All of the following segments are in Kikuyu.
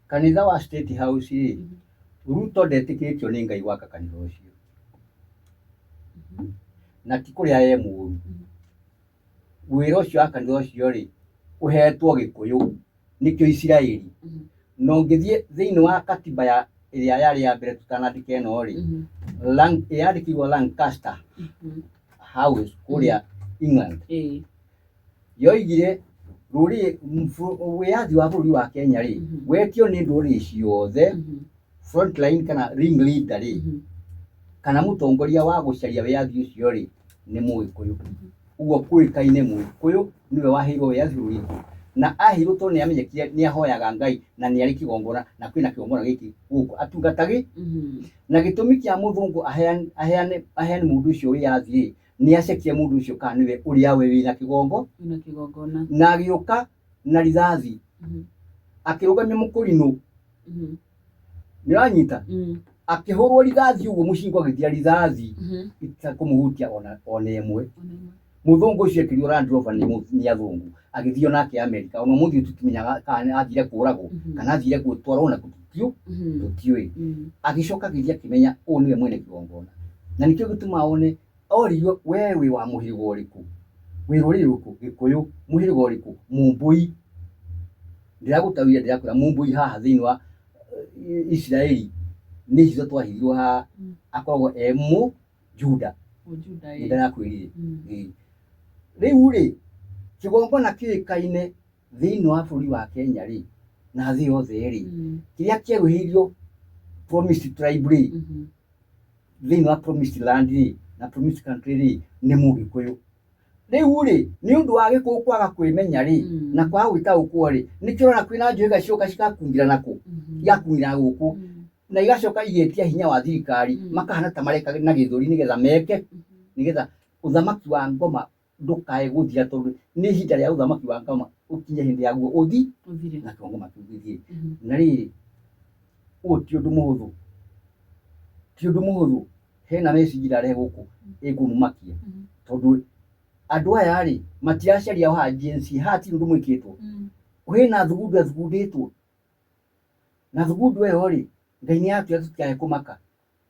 Kanitha wa State House rĩ, Ruto ndetĩkĩrĩtio nĩ Ngai gwaka kanitha ũcio. Na ti kũrĩa e mũru. Wĩra ũcio wa kanitha ũcio rĩ, ũhetwo Gĩkũyũ, nĩkĩo Isiraeli. Na ũngĩthiĩ thĩinĩ wa katiba ya ĩrĩa yarĩ ya mbere tũtanandĩka ĩno rĩ, yandĩkirwo Lancaster House kũrĩa England. Yoigire rũrĩrĩ wĩyathi wa bũrũri wa Kenya rĩ, wetio nĩ ndũrĩrĩ ciothe, frontline kana ring leader rĩ, kana mũtongoria wa gũcaria wĩyathi ũcio rĩ, nĩ Mũgĩkũyũ. Ũguo kũĩkaine Mũgĩkũyũ nĩwe waheirwo wĩyathi bũrũri-inĩ. Na aheirwo tondũ nĩ amenyekire nĩ ahoyaga Ngai na nĩ arĩ kĩgongona na kwĩna kĩgongona gĩkĩ gũkũ atungatagĩ. Na gĩtũmi kĩa mũthũngũ aheane, aheane, aheane mũndũ ũcio wĩyathi rĩ, nĩ acekire mũndũ ũcio kana nĩwe ũrĩa we wĩna kĩgongo Wĩna kĩgongona. na agĩũka na rithathi akĩrũgamia mũkũrinũ nĩũranyita akĩhũrwo rithathi ũguo mũcingo agĩthira rithathi itakũmũhutia ona ĩmwe. Ona ĩmwe. Mũthũngũ ũcio ekĩrirwo Land Rover nĩ athũngũ agĩthiĩ onake Amerika ona ũmũthĩ ũyũ tũtimenyaga kana athire kũragwo kana athire gũtwarwo na kũ tũtiũĩ. Agĩcoka agĩthiĩ akĩmenya ũyũ nĩwe mwene kĩgongona na nĩkĩo gĩtũmaga wone oririo we wĩ wa mũhĩrĩga ũrĩkũ, wĩ rũrĩrĩ rũrĩkũ, Gĩkũyũ, mũhĩrĩga ũrĩkũ, Mũmbũi. Ndĩragũtauria ndĩrakwĩra Mũmbũi haha thĩinĩ wa Isiraeli nĩ hitho twahithirwo haha akoragwo e mũ Juda. Mũjuda Nĩ ĩ. ndĩrakwĩrire. Ĩĩ. Rĩu rĩ, kĩgongona kĩũĩkaine thĩinĩ wa bũrũri wa Kenya rĩ, na thĩ yothe rĩ, kĩrĩa kĩerũhĩirio promised tribe rĩ, thĩinĩ wa promised land rĩ, na promised country rĩ, nĩ Mũgĩkũyũ. Rĩu rĩ, nĩ ũndũ wa Gĩkũyũ kwaga kwĩmenya rĩ, na kwaga gwĩtaũkwo rĩ, nĩkĩo ũrona kwĩna njũhĩga cioka cigakungĩra nakũ? Igakungĩra gũkũ. Na igacoka igetia hinya wa thirikari, makahana ta mareka na gĩthũri nĩgetha meke, nĩgetha ũthamaki wa ngoma ndũkae gũthira tondũ nĩ ihinda rĩa ũthamaki wa ngoma ũkinye hĩndĩ yaguo ũthi Ũthire. na kĩo ngoma kĩu gĩthiĩ. Na rĩrĩ, ũyũ ti ũndũ mũhũthũ, ti ũndũ mũhũthũ. Hena message irarehe gũkũ ĩkũmũmakia tondũ andũ aya rĩ matiracaria haha Gen Z, haha ti ũndũ mwĩkĩtwo. Kwĩna thugundu ĩthugundĩtwo na thugundu ĩyo rĩ, Ngai nĩ atwĩra tũtikae kũmaka.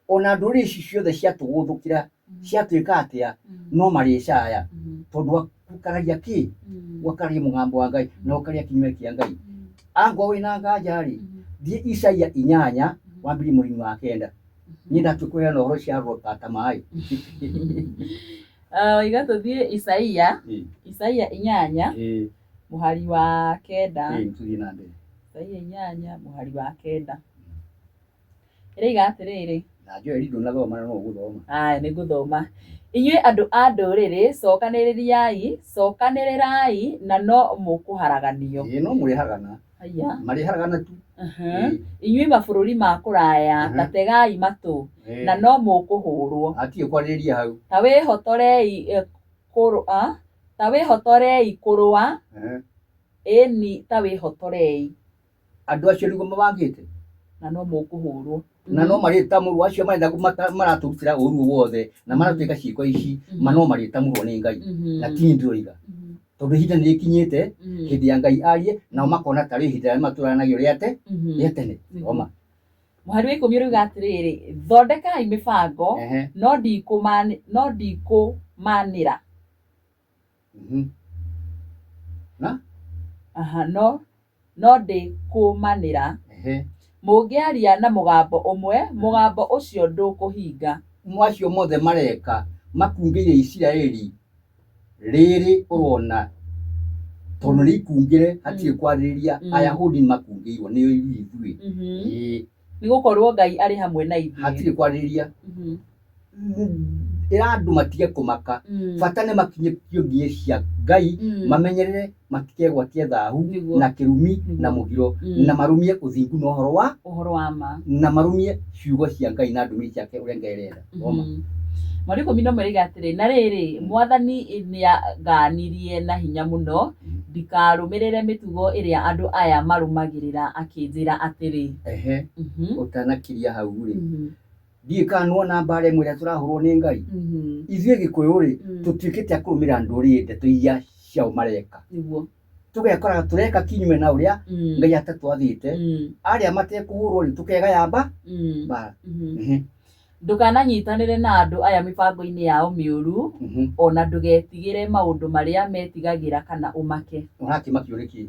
Ona ndũrĩrĩ ici ciothe ciatũgũthũkĩra ciatuĩka atĩa no marĩcaya tondũ wa gũkararia kĩ gũkararia mũgambo wa Ngai na gũkararia kinyua kĩa Ngai. Angorwo wĩna nganja rĩ, thiĩ Isaia 8 wambĩrĩrie mũhari wa 9. Niĩ ndatua kũheana ũhoro ũcio arora ta maĩ. Oiga tũthiĩ Isaia, Isaia 8 mũhari wa 9. Tũthiĩ na mbere. Isaia 8 mũhari wa 9. Ĩroiga atĩrĩrĩ. Na Joeli ndũnathoma na no ũgũthoma. Aya nĩ ngũthoma. Inyuĩ andũ a ndũrĩrĩ, cokanĩrĩriai, cokanĩrĩrai na no mũkũharaganio. Ĩĩ no mũrĩharagana. Haiya. Marĩharagana tu. Inyuĩ mabũrũri ma kũraya, ta tegai matũ, na no mũkũhũrwo. Hatirĩ kwarĩrĩria hau. Ta wĩhotorei kũrũa, ta wĩhotorei kũrũa, ĩni ta wĩhotorei. Andũ acio nĩguo mabangĩte. Na no mũkũhũrwo. Na no marĩtamũrwo acio marenda maratũrutĩra ũru wothe na maratwĩka ciĩko ici, ma no marĩtamũrwo nĩ Ngai. Na ti niĩ ndĩroiga. Tondũ ihinda nĩ rĩkinyĩte hĩndĩ ya Ngai arie nao makona tarĩ ihinda rĩrĩa matũranagio rĩa te rĩa tene. Thoma. Mũhari wa 10 ũroiga atĩrĩrĩ, thondekai mĩbango no ndikũmanĩra. Na? Aha, no ndĩkũmanĩra. Mũngĩaria na mũgambo ũmwe, mũgambo ũcio ndũkũhinga. Macio mothe mareka makungĩire Isiraeli rĩrĩ ũrona tondũ nĩ ikungĩre hatirĩ kwarĩrĩria Ayahudi makungĩirwo nĩ ithuĩ. Ĩĩ. Nĩ gũkorwo Ngai arĩ hamwe na ithuĩ. Hatirĩ kwarĩrĩria. Ĩra andũ matige kũmaka. Bata nĩ makinyĩtio nginya cia Ngai, mamenyerere matikegwatie thahu na kĩrumi na mũgiro na marũmie ũthingu na ũhoro wa ũhoro wa ma na marũmie ciugo cia Ngai na ndũmĩrĩri ciake ũrĩa Ngai arenda. Thoma. Mweri 11 rĩiga atĩrĩ, na rĩrĩ, Mwathani nĩangaanirie na hinya mũno ndikarũmĩrĩre mĩtugo ĩrĩa andũ aya marũmagĩrĩra, akĩnjĩra atĩrĩ. Ehe, ũtanakiria hau rĩ, ndiũĩ kana nĩwona mbara ĩmwe ĩrĩa tũrahũrwo nĩ Ngai. Ithuĩ Gĩkũyũ rĩ, tũtuĩkĩte a kũrũmĩrĩra ndũrĩrĩ ndeto iria ciao mareka. Nĩguo. Tũgekoraga tũreka kinyume na ũrĩa Ngai atatwathĩte. Arĩa matekũhũrwo rĩ, tũkegaya mba mbara. Ndũkananyitanĩre na andũ aya mĩbango-inĩ yao mĩũru, ona ndũgetigĩre maũndũ marĩa metigagĩra kana ũmake. Ũrakĩmakio nĩkĩ?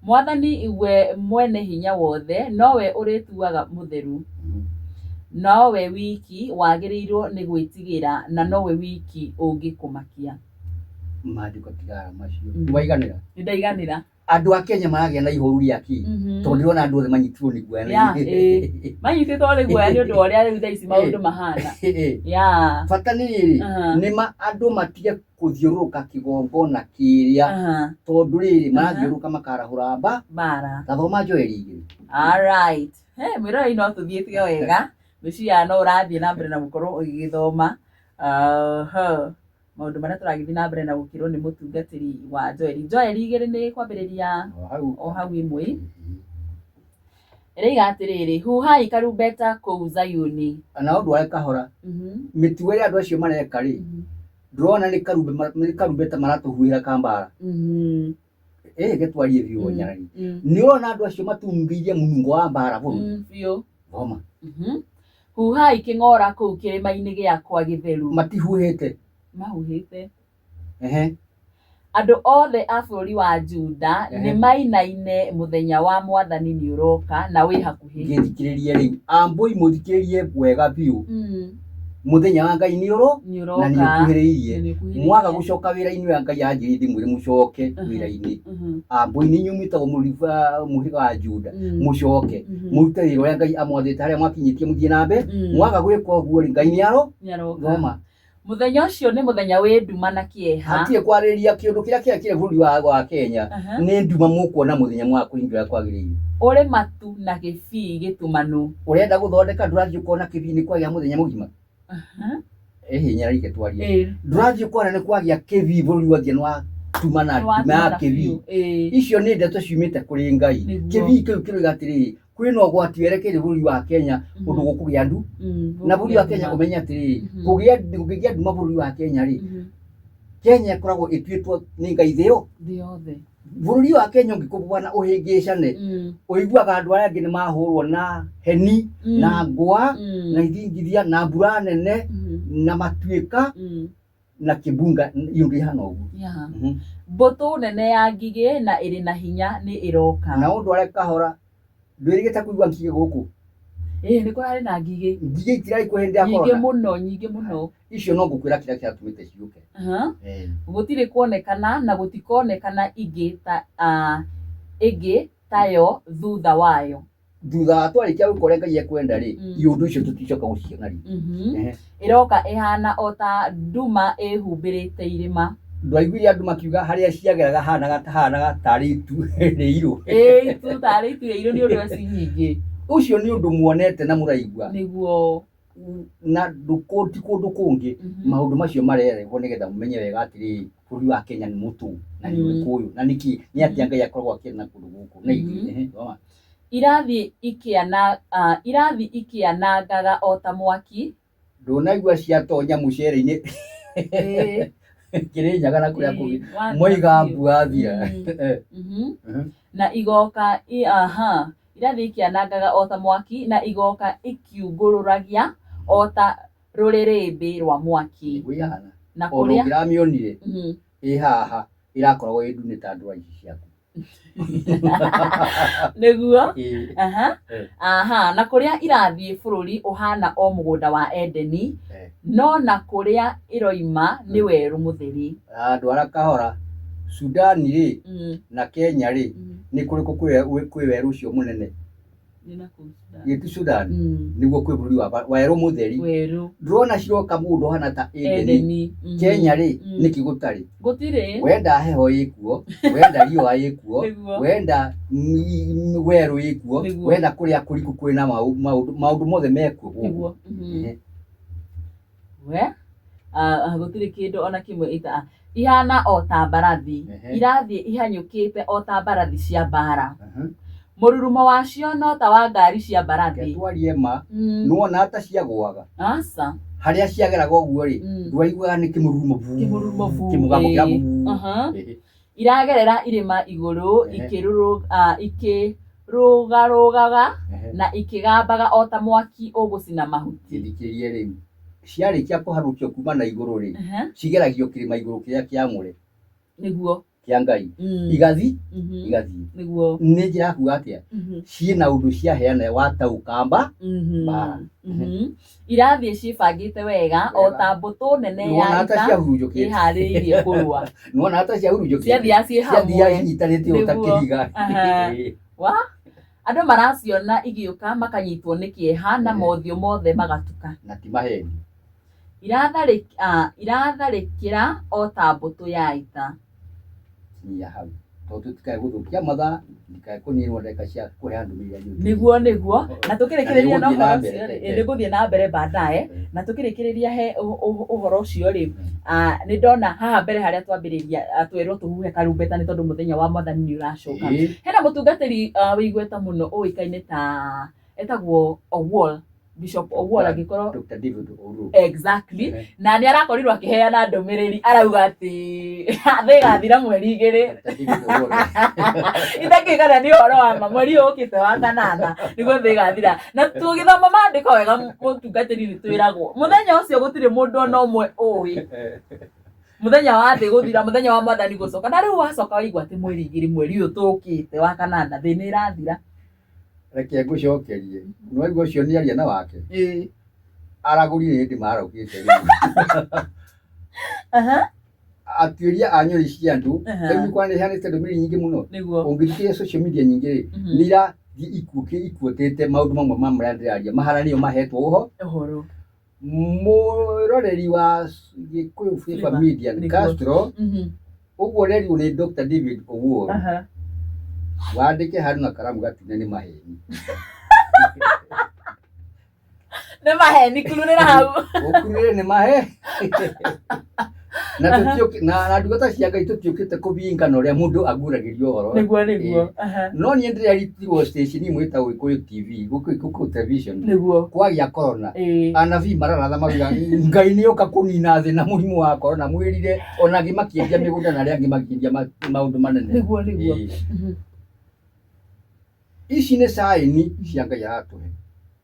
Mwathani we mwene hinya wothe nowe ũrĩtuaga mũtheru, nowe wiki wagĩrĩirwo nĩ gwĩtigĩra na nowe wiki ũngĩkũmakia. Maandĩko tigara macio. Waiganĩra? Nĩndaiganĩra. Andũ a Kenya maragĩa na ihoru rĩa kĩ? Tondũ ndĩrona andũ othe manyitirwo nĩ guoya. Ya, ĩĩ. Manyitĩtwo nĩ guoya nĩ ũndũ wa ũrĩa rĩu thaa ici maũndũ mahana. Ya. Bata nĩ rĩrĩ, nĩ ma andũ matige kũthiũrũrũka kĩgongona kĩrĩa, tondũ rĩrĩ, marathiũrũrũka makarahũra mba Mbara. Ta thoma Joeli 2. Alright. He, mwĩrorei no tũthiĩte o wega. Ngwĩciria no ũrathiĩ na mbere na gũkorwo ũgĩgĩthoma. Aha. Maũndũ marĩa tũragĩthiĩ na mbere na gũkĩrwo nĩ mũtungatĩri wa Joeli. Joeli 2 nĩ kwambĩrĩria O hau. O hau ĩmwe. Ĩroiga atĩrĩrĩ, huhai karumbeta kũu Zayuni. Na ũndũ wa kahora, mĩtugo ĩrĩa andũ acio mareka rĩ, ndũrona nĩ karumbe nĩ karumbeta maratũhuhĩra ka mbara? Ĩ gĩtwarie biũ, nyarari. Nĩ ũrona andũ acio matungĩirie mũnungo wa mbara bũrũri? Biũ. Thoma. Huhai kĩng'ora kũu kĩrĩma-inĩ gĩakwa gĩtheru. Matihuhĩte. Mahuhĩte. Andũ othe a bũrũri wa Juda nĩ mainaine, mũthenya wa mwathani nĩ ũroka na wĩ hakuhĩ. Ngĩthikĩrĩrie rĩu, ambũi, mũthikĩrĩrie wega biũ. Mũthenya wa Ngai nĩ ũro Nĩ na ũroka. Nĩ ũkuhĩrĩirie. Na nĩ ũkuhĩrĩirie. Mwaga gũcoka wĩra-inĩ ũrĩa Ngai anjĩrĩire ndĩmwĩre mũcoke wĩra-inĩ, ambũi, nĩ inyuĩ mwĩtagwo mũhĩrĩga wa Juda, mũcoke mũrute wĩra ũrĩa Ngai amwathĩte harĩa mwakinyĩtie, mũthiĩ na mbere. Mwaga gwĩka ũguo rĩ, Ngai nĩ aro Nĩ aroka. Thoma. Mũthenya ũcio nĩ mũthenya wĩ nduma na kĩeha. Hatirĩ kwarĩrĩria kĩũndũ kĩrĩa kĩrekire bũrũri wa Kenya. Nĩ nduma mũkuona mũthenya mwaga kũhingia ũrĩa kwagĩrĩire. Ũrĩ matu na gĩbii gĩtumanu. Ũrenda gũthondeka, ndũrathiĩ ũkona kĩbii nĩ kwagĩa mũthenya mũgima? Ĩhĩ, nyararike twarie. Ndũrathiĩ ũkona nĩ kwagĩa kĩbii, bũrũri wothe nĩ watuma na nduma ya kĩbii? Icio nĩ ndeto ciumĩte kũrĩ Ngai. Kĩbii kĩu kĩroiga atĩrĩrĩ, kwĩna ũgwati werekeire bũrũri wa Kenya, ũndũ gũkũgĩa ndu na bũrũri wa Kenya. Ũmenye atĩrĩrĩ, kũgĩa kũngĩgĩa nduma bũrũri wa Kenya rĩ, Kenya ĩkoragwo ĩtuĩtwo nĩ Ngai thĩ yo. Thĩ yothe. Bũrũri wa Kenya ũngĩkũbũa na ũhĩngĩcane, ũiguaga andũ arĩa angĩ nĩ mahũrwo na heni na ngwa na ithingithia na mbura nene na matuĩka na kĩmbunga, iũndũ ihana ũguo. Mbũtũ nene ya ngigĩ na ĩrĩ na hinya nĩ ĩroka. Na ũndũ arĩa kahora, ndwĩrĩgĩte kũigua ngigĩ gũkũ? Ĩĩ, nĩ kũrarĩ na ngigĩ. Ngigĩ itirarĩ kuo hĩndĩ ya Nyingĩ corona? Mũno, nyingĩ mũno. Icio no ngũkwĩra kĩrĩa kĩratũmĩte ciũke. Gũtirĩ kuonekana na gũtikonekana ingĩ ta ĩngĩ tayo thutha wayo. Thutha wa twarĩkia gwĩka ũrĩa Ngai ekwenda rĩ, iũndũ icio tũticoka gũciona rĩ. Ĩroka ĩhana o ta nduma ĩhumbĩrĩte irĩma. Ndwaiguire andũ makiuga harĩa ciageraga hanaga tarĩ itu rĩirũ? Ĩĩ, itu tarĩ itu rĩirũ nĩ ũndũ ci nyingĩ. Ũcio nĩ ũndũ muonete na mũraigua. Nĩguo. Na ndũkũ ti kũndũ kũngĩ. Maũndũ macio marerehwo nĩgetha mũmenye wega atĩrĩrĩ, bũrũri wa Kenya nĩ mũtũ na nĩ ũrĩkũ ũyũ na nĩkĩ nĩ atĩa Ngai akoragwo akĩenda na kũndũ gũkũ na ithuĩ. Thoma. Irathiĩ ikĩanangaga o ta mwaki. Ndũnaigua ciatonya mũcere-inĩ Kĩrĩnyaga na kũrĩa kũngĩ Wathira moiga biũ. mbu wathira. Na igoka aha irathiĩ ikĩanangaga o ta mwaki na igoka ikiungũrũragia o ta rũrĩrĩmbĩ rwa mwaki. Nĩguo ihana. Na Ona kũrĩa ũngĩramĩonire ĩ haha, ĩrakoragwo ĩ ndune ta ndwara ici ciaku. Nĩguo. Ĩĩ. Aha. Aha, na kũrĩa irathiĩ bũrũri ũhana o mũgũnda wa Edeni, no na kũrĩa ĩroima nĩ werũ mũtheri. Ndwara kahora, Sudani rĩ na Kenya rĩ, nĩ kũrĩkũ kwĩ werũ ũcio mũnene? Nĩ na kũu Sudan. Gĩti Sudan? Nĩguo kwĩ bũrũri wa werũ mũtheri. Werũ. Ndũrona ciroka mũndũ ũhana ta Edeni? Edeni. Kenya rĩ, nĩkĩ gũtarĩ? Gũtirĩ. Wenda heho ĩkuo, wenda riũa ĩkuo, wenda werũ ĩkuo, wenda kũrĩa kũriku kwĩna maũndũ mothe mekuo gũkũ. Nĩguo. We gũtirĩ kĩndũ ona kĩmwe ita ihana o ta mbarathi. Irathiĩ ihanyũkĩte o ta mbarathi cia mbara. Mũrurumo wacio no ta wa ngari cia mbarathi. Twarie ma, nĩwona ta ciagũaga? Aca. Harĩa ciageraga ũguo rĩ, ndwaiguaga nĩ kĩmũrurumo buu, Kĩmũrurumo buu, kĩmũgambo kĩa ĩĩ. buu. Aha. Ĩĩ. Iragerera irĩma igũrũ ikĩrũgarũgaga na ikĩgambaga o ta mwaki ũgũcina mahuti. Gĩthikĩrie rĩu, ciarĩkia kũharũkio kuma na igũrũ rĩ, cigeragio kĩrĩma igũrũ kĩrĩa kĩamũre kĩa Ngai, igathi igathiĩ. Nĩ njĩra ya kuga atĩa? Ciĩna ũndũ ciaheana wa taũkamba mbara. Irathiĩ ciĩbangĩte wega o ta mbũtũ nene ya Nĩwona ta ita ciahurunjũkĩte. ĩharĩrĩirie kũrũa. Nĩwona ta ciahurunjũkĩte. Ciathiaga ciĩ Ciathiaga hamwe. cinyitanĩte ũũ ta kĩhiga. Wa andũ maraciona igĩũka makanyitwo nĩ kĩeha na mothiũ mothe magatuka. Na ti maheni. Iratharĩkĩra o ta mbũtũ ya ita. Kinyia hau. Tondũ tũtikae gũthũkia mathaa, ndikae kũninwo ndagĩka cia kũheana ndũmĩrĩri ya Nĩguo nĩguo, na tũkĩrĩkĩrĩria na Na nĩgũthiĩ na ũhoro mbere. ũcio rĩ, nĩ ngũthiĩ na mbere baadaye, na tũkĩrĩkĩrĩria he ũhoro ũcio rĩ, nĩ ndona haha mbere harĩa twambĩrĩria, twerwo tũhuhe karumbeta nĩ tondũ mũthenya wa mwathani nĩ ũracoka. Hena mũtungatĩri wĩ igweta mũno ũĩkaine ta etagwo Owuor, Bishop Owuor angĩkorwo Dr. David Owuor. Exactly. Na nĩ arakorirwo akĩheana ndũmĩrĩri arauga atĩ thĩ ĩgathira mweri 2. Dr. David Owuor. Itakĩũĩ kana nĩ ũhoro wa ma, mweri ũyũ ũkĩte wa kanana nĩguo thĩ ĩgathira. Na tũgĩthoma maandĩko wega mũtungatĩri nĩ twĩragwo mũthenya ũcio gũtirĩ mũndũ ona ũmwe ũĩ mũthenya wa thĩ gũthira, mũthenya wa mwathani gũcoka. Na rĩu wacoka waigua atĩ mweri 2 mweri ũyũ tũkĩte wa kanana thĩ nĩ ĩrathira. Reke ngũcokerie, nĩwaigua ũcio nĩ aria na wake? Aragũri nĩ hĩndĩ marokĩte rĩu. Atuĩria a nyoni cia andũ, rĩu nĩ nĩheanĩte ndũmĩrĩri nyingĩ mũno. Ũngĩthikĩrĩria social media nyingĩ rĩ, nĩ irathiĩ ikuotĩte maũndũ mamwe ma marĩa ndĩraria, mahana nĩo mahetwo ũhoro. Mwĩroreri wa Gĩkũyũ Flavour Media Castro, ũguo ũrerirwo nĩ Dr. David Owuor, wandĩke handũ na karamu gatune nĩ maheni. Nĩ maheni, kururĩra hau. Ũkururĩre nĩ mahe. Na tũtiũkĩ na ndungata cia Ngai tũtiũkĩte kũbingana ũrĩa mũndũ aguragĩrio ũhoro. Nĩguo nĩguo. No niĩ ndĩraritirwo station ĩmwe ĩtagwo Gĩkũyũ TV, Gĩkũyũ Television. Kwagĩa corona. Anabii mararatha maruga Ngai nĩ oka kũnina thĩ na mũrimũ wa corona, mwĩrire ona angĩ makĩendia mĩgũnda na arĩa angĩ makĩendia maũndũ manene. Nĩguo nĩguo. Ici nĩ caini cia Ngai aratũhe.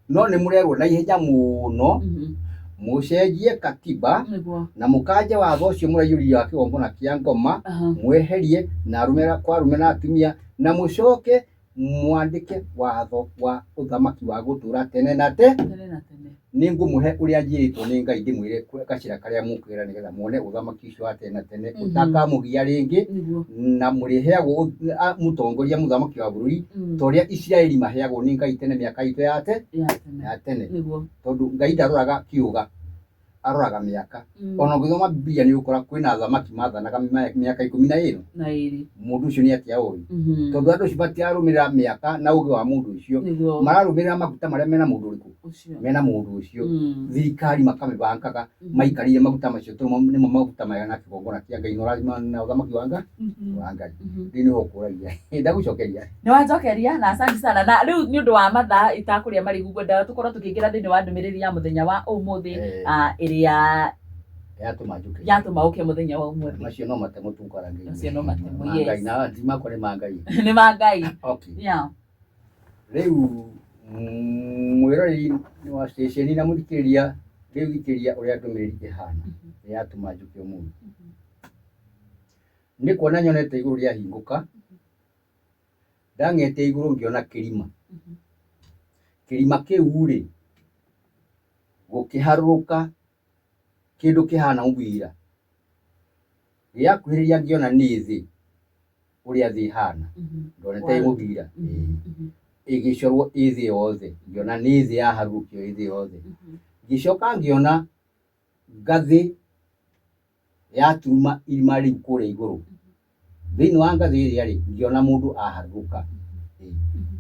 No nĩ mũrerwo na ihenya mũno mũcenjie katiba na mũkanje watho ũcio mũraiyũria wa kĩgongona kĩa ngoma, mweherie na arũme kwa arũme na atumia, na mũcoke mwandĩke watho wa ũthamaki wa gũtũra tene na te. Nĩ ngũmũhe ũrĩa njĩrĩtwo nĩ Ngai ndĩmwĩre gacĩra karĩa mũkwĩra nĩgetha muone ũthamaki ũcio wa tene na tene ũtakamũgia rĩngĩ, na mũrĩheagwo mũtongoria mũthamaki wa bũrũri ta ũrĩa Isiraeli maheagwo nĩ Ngai tene mĩaka itũ ya tene. Tondũ Ngai ndaroraga kĩũga, aroraga mĩaka. Ona ũngĩthoma Bibilia nĩ ũgũkora kwĩna athamaki mathanaga mĩaka 12. Mũndũ ũcio nĩ atĩa ũĩ? Tondũ andũ acio matirarũmĩrĩra mĩaka na ũgĩ wa mũndũ ũcio, mararũmĩrĩra maguta marĩa mena mũndũ ũrĩkũ? Mena mũndũ ũcio. Thirikari makamĩbangaga maikarĩire maguta macio tondũ nĩmo maguta maya na kĩgongona kĩa Ngai na ũrathima na ũthamaki wa Ngai. Wa Ngai. Rĩu nĩho ũkũragia. Ndagũcokeria. Nĩ wanjokeria na asante sana. Na rĩu nĩ ũndũ wa mathaa itakũrĩa marigũ ngwendaga tũkorwo tũkĩingĩra thĩinĩ wa ndũmĩrĩri ya mũthenya wa ũmũthĩ, ĩrĩa yatũma njũke. Yatũma ũke mũthenya wa ũmũthĩ. Macio no matemo tũkwaranĩria. Macio no matemo, Ma Ngai, yes. na ti makwa nĩ ma Ngai. Nĩ ma Ngai. Okay. Rĩu mwĩroreri wa station na mũthikĩrĩria, rĩu thikĩrĩria ũrĩa ndũmĩrĩri ĩhana ĩrĩa yatũma njũke ũmũthĩ. Nĩ kuona nyonete igũrũ rĩahingũka, ndang'ete igũrũ ngĩona kĩrima. Kĩrima kĩu rĩ, gũkĩharũrũka kĩndũ kĩhana mũbira. Gĩakuhĩrĩria ngĩona nĩ thĩ, ũrĩa thĩ ĩhana. Ndonete ĩ mũbira. Ĩgĩcorwo ĩ thĩ yothe, ngĩona nĩ thĩ yaharũrũkio ĩ thĩ yothe. Ngĩcoka ngĩona ngathĩ yaturuma irima rĩu kũrĩa igũrũ. Thĩinĩ wa ngathĩ ĩrĩa rĩ, ngĩona mũndũ aharũrũka.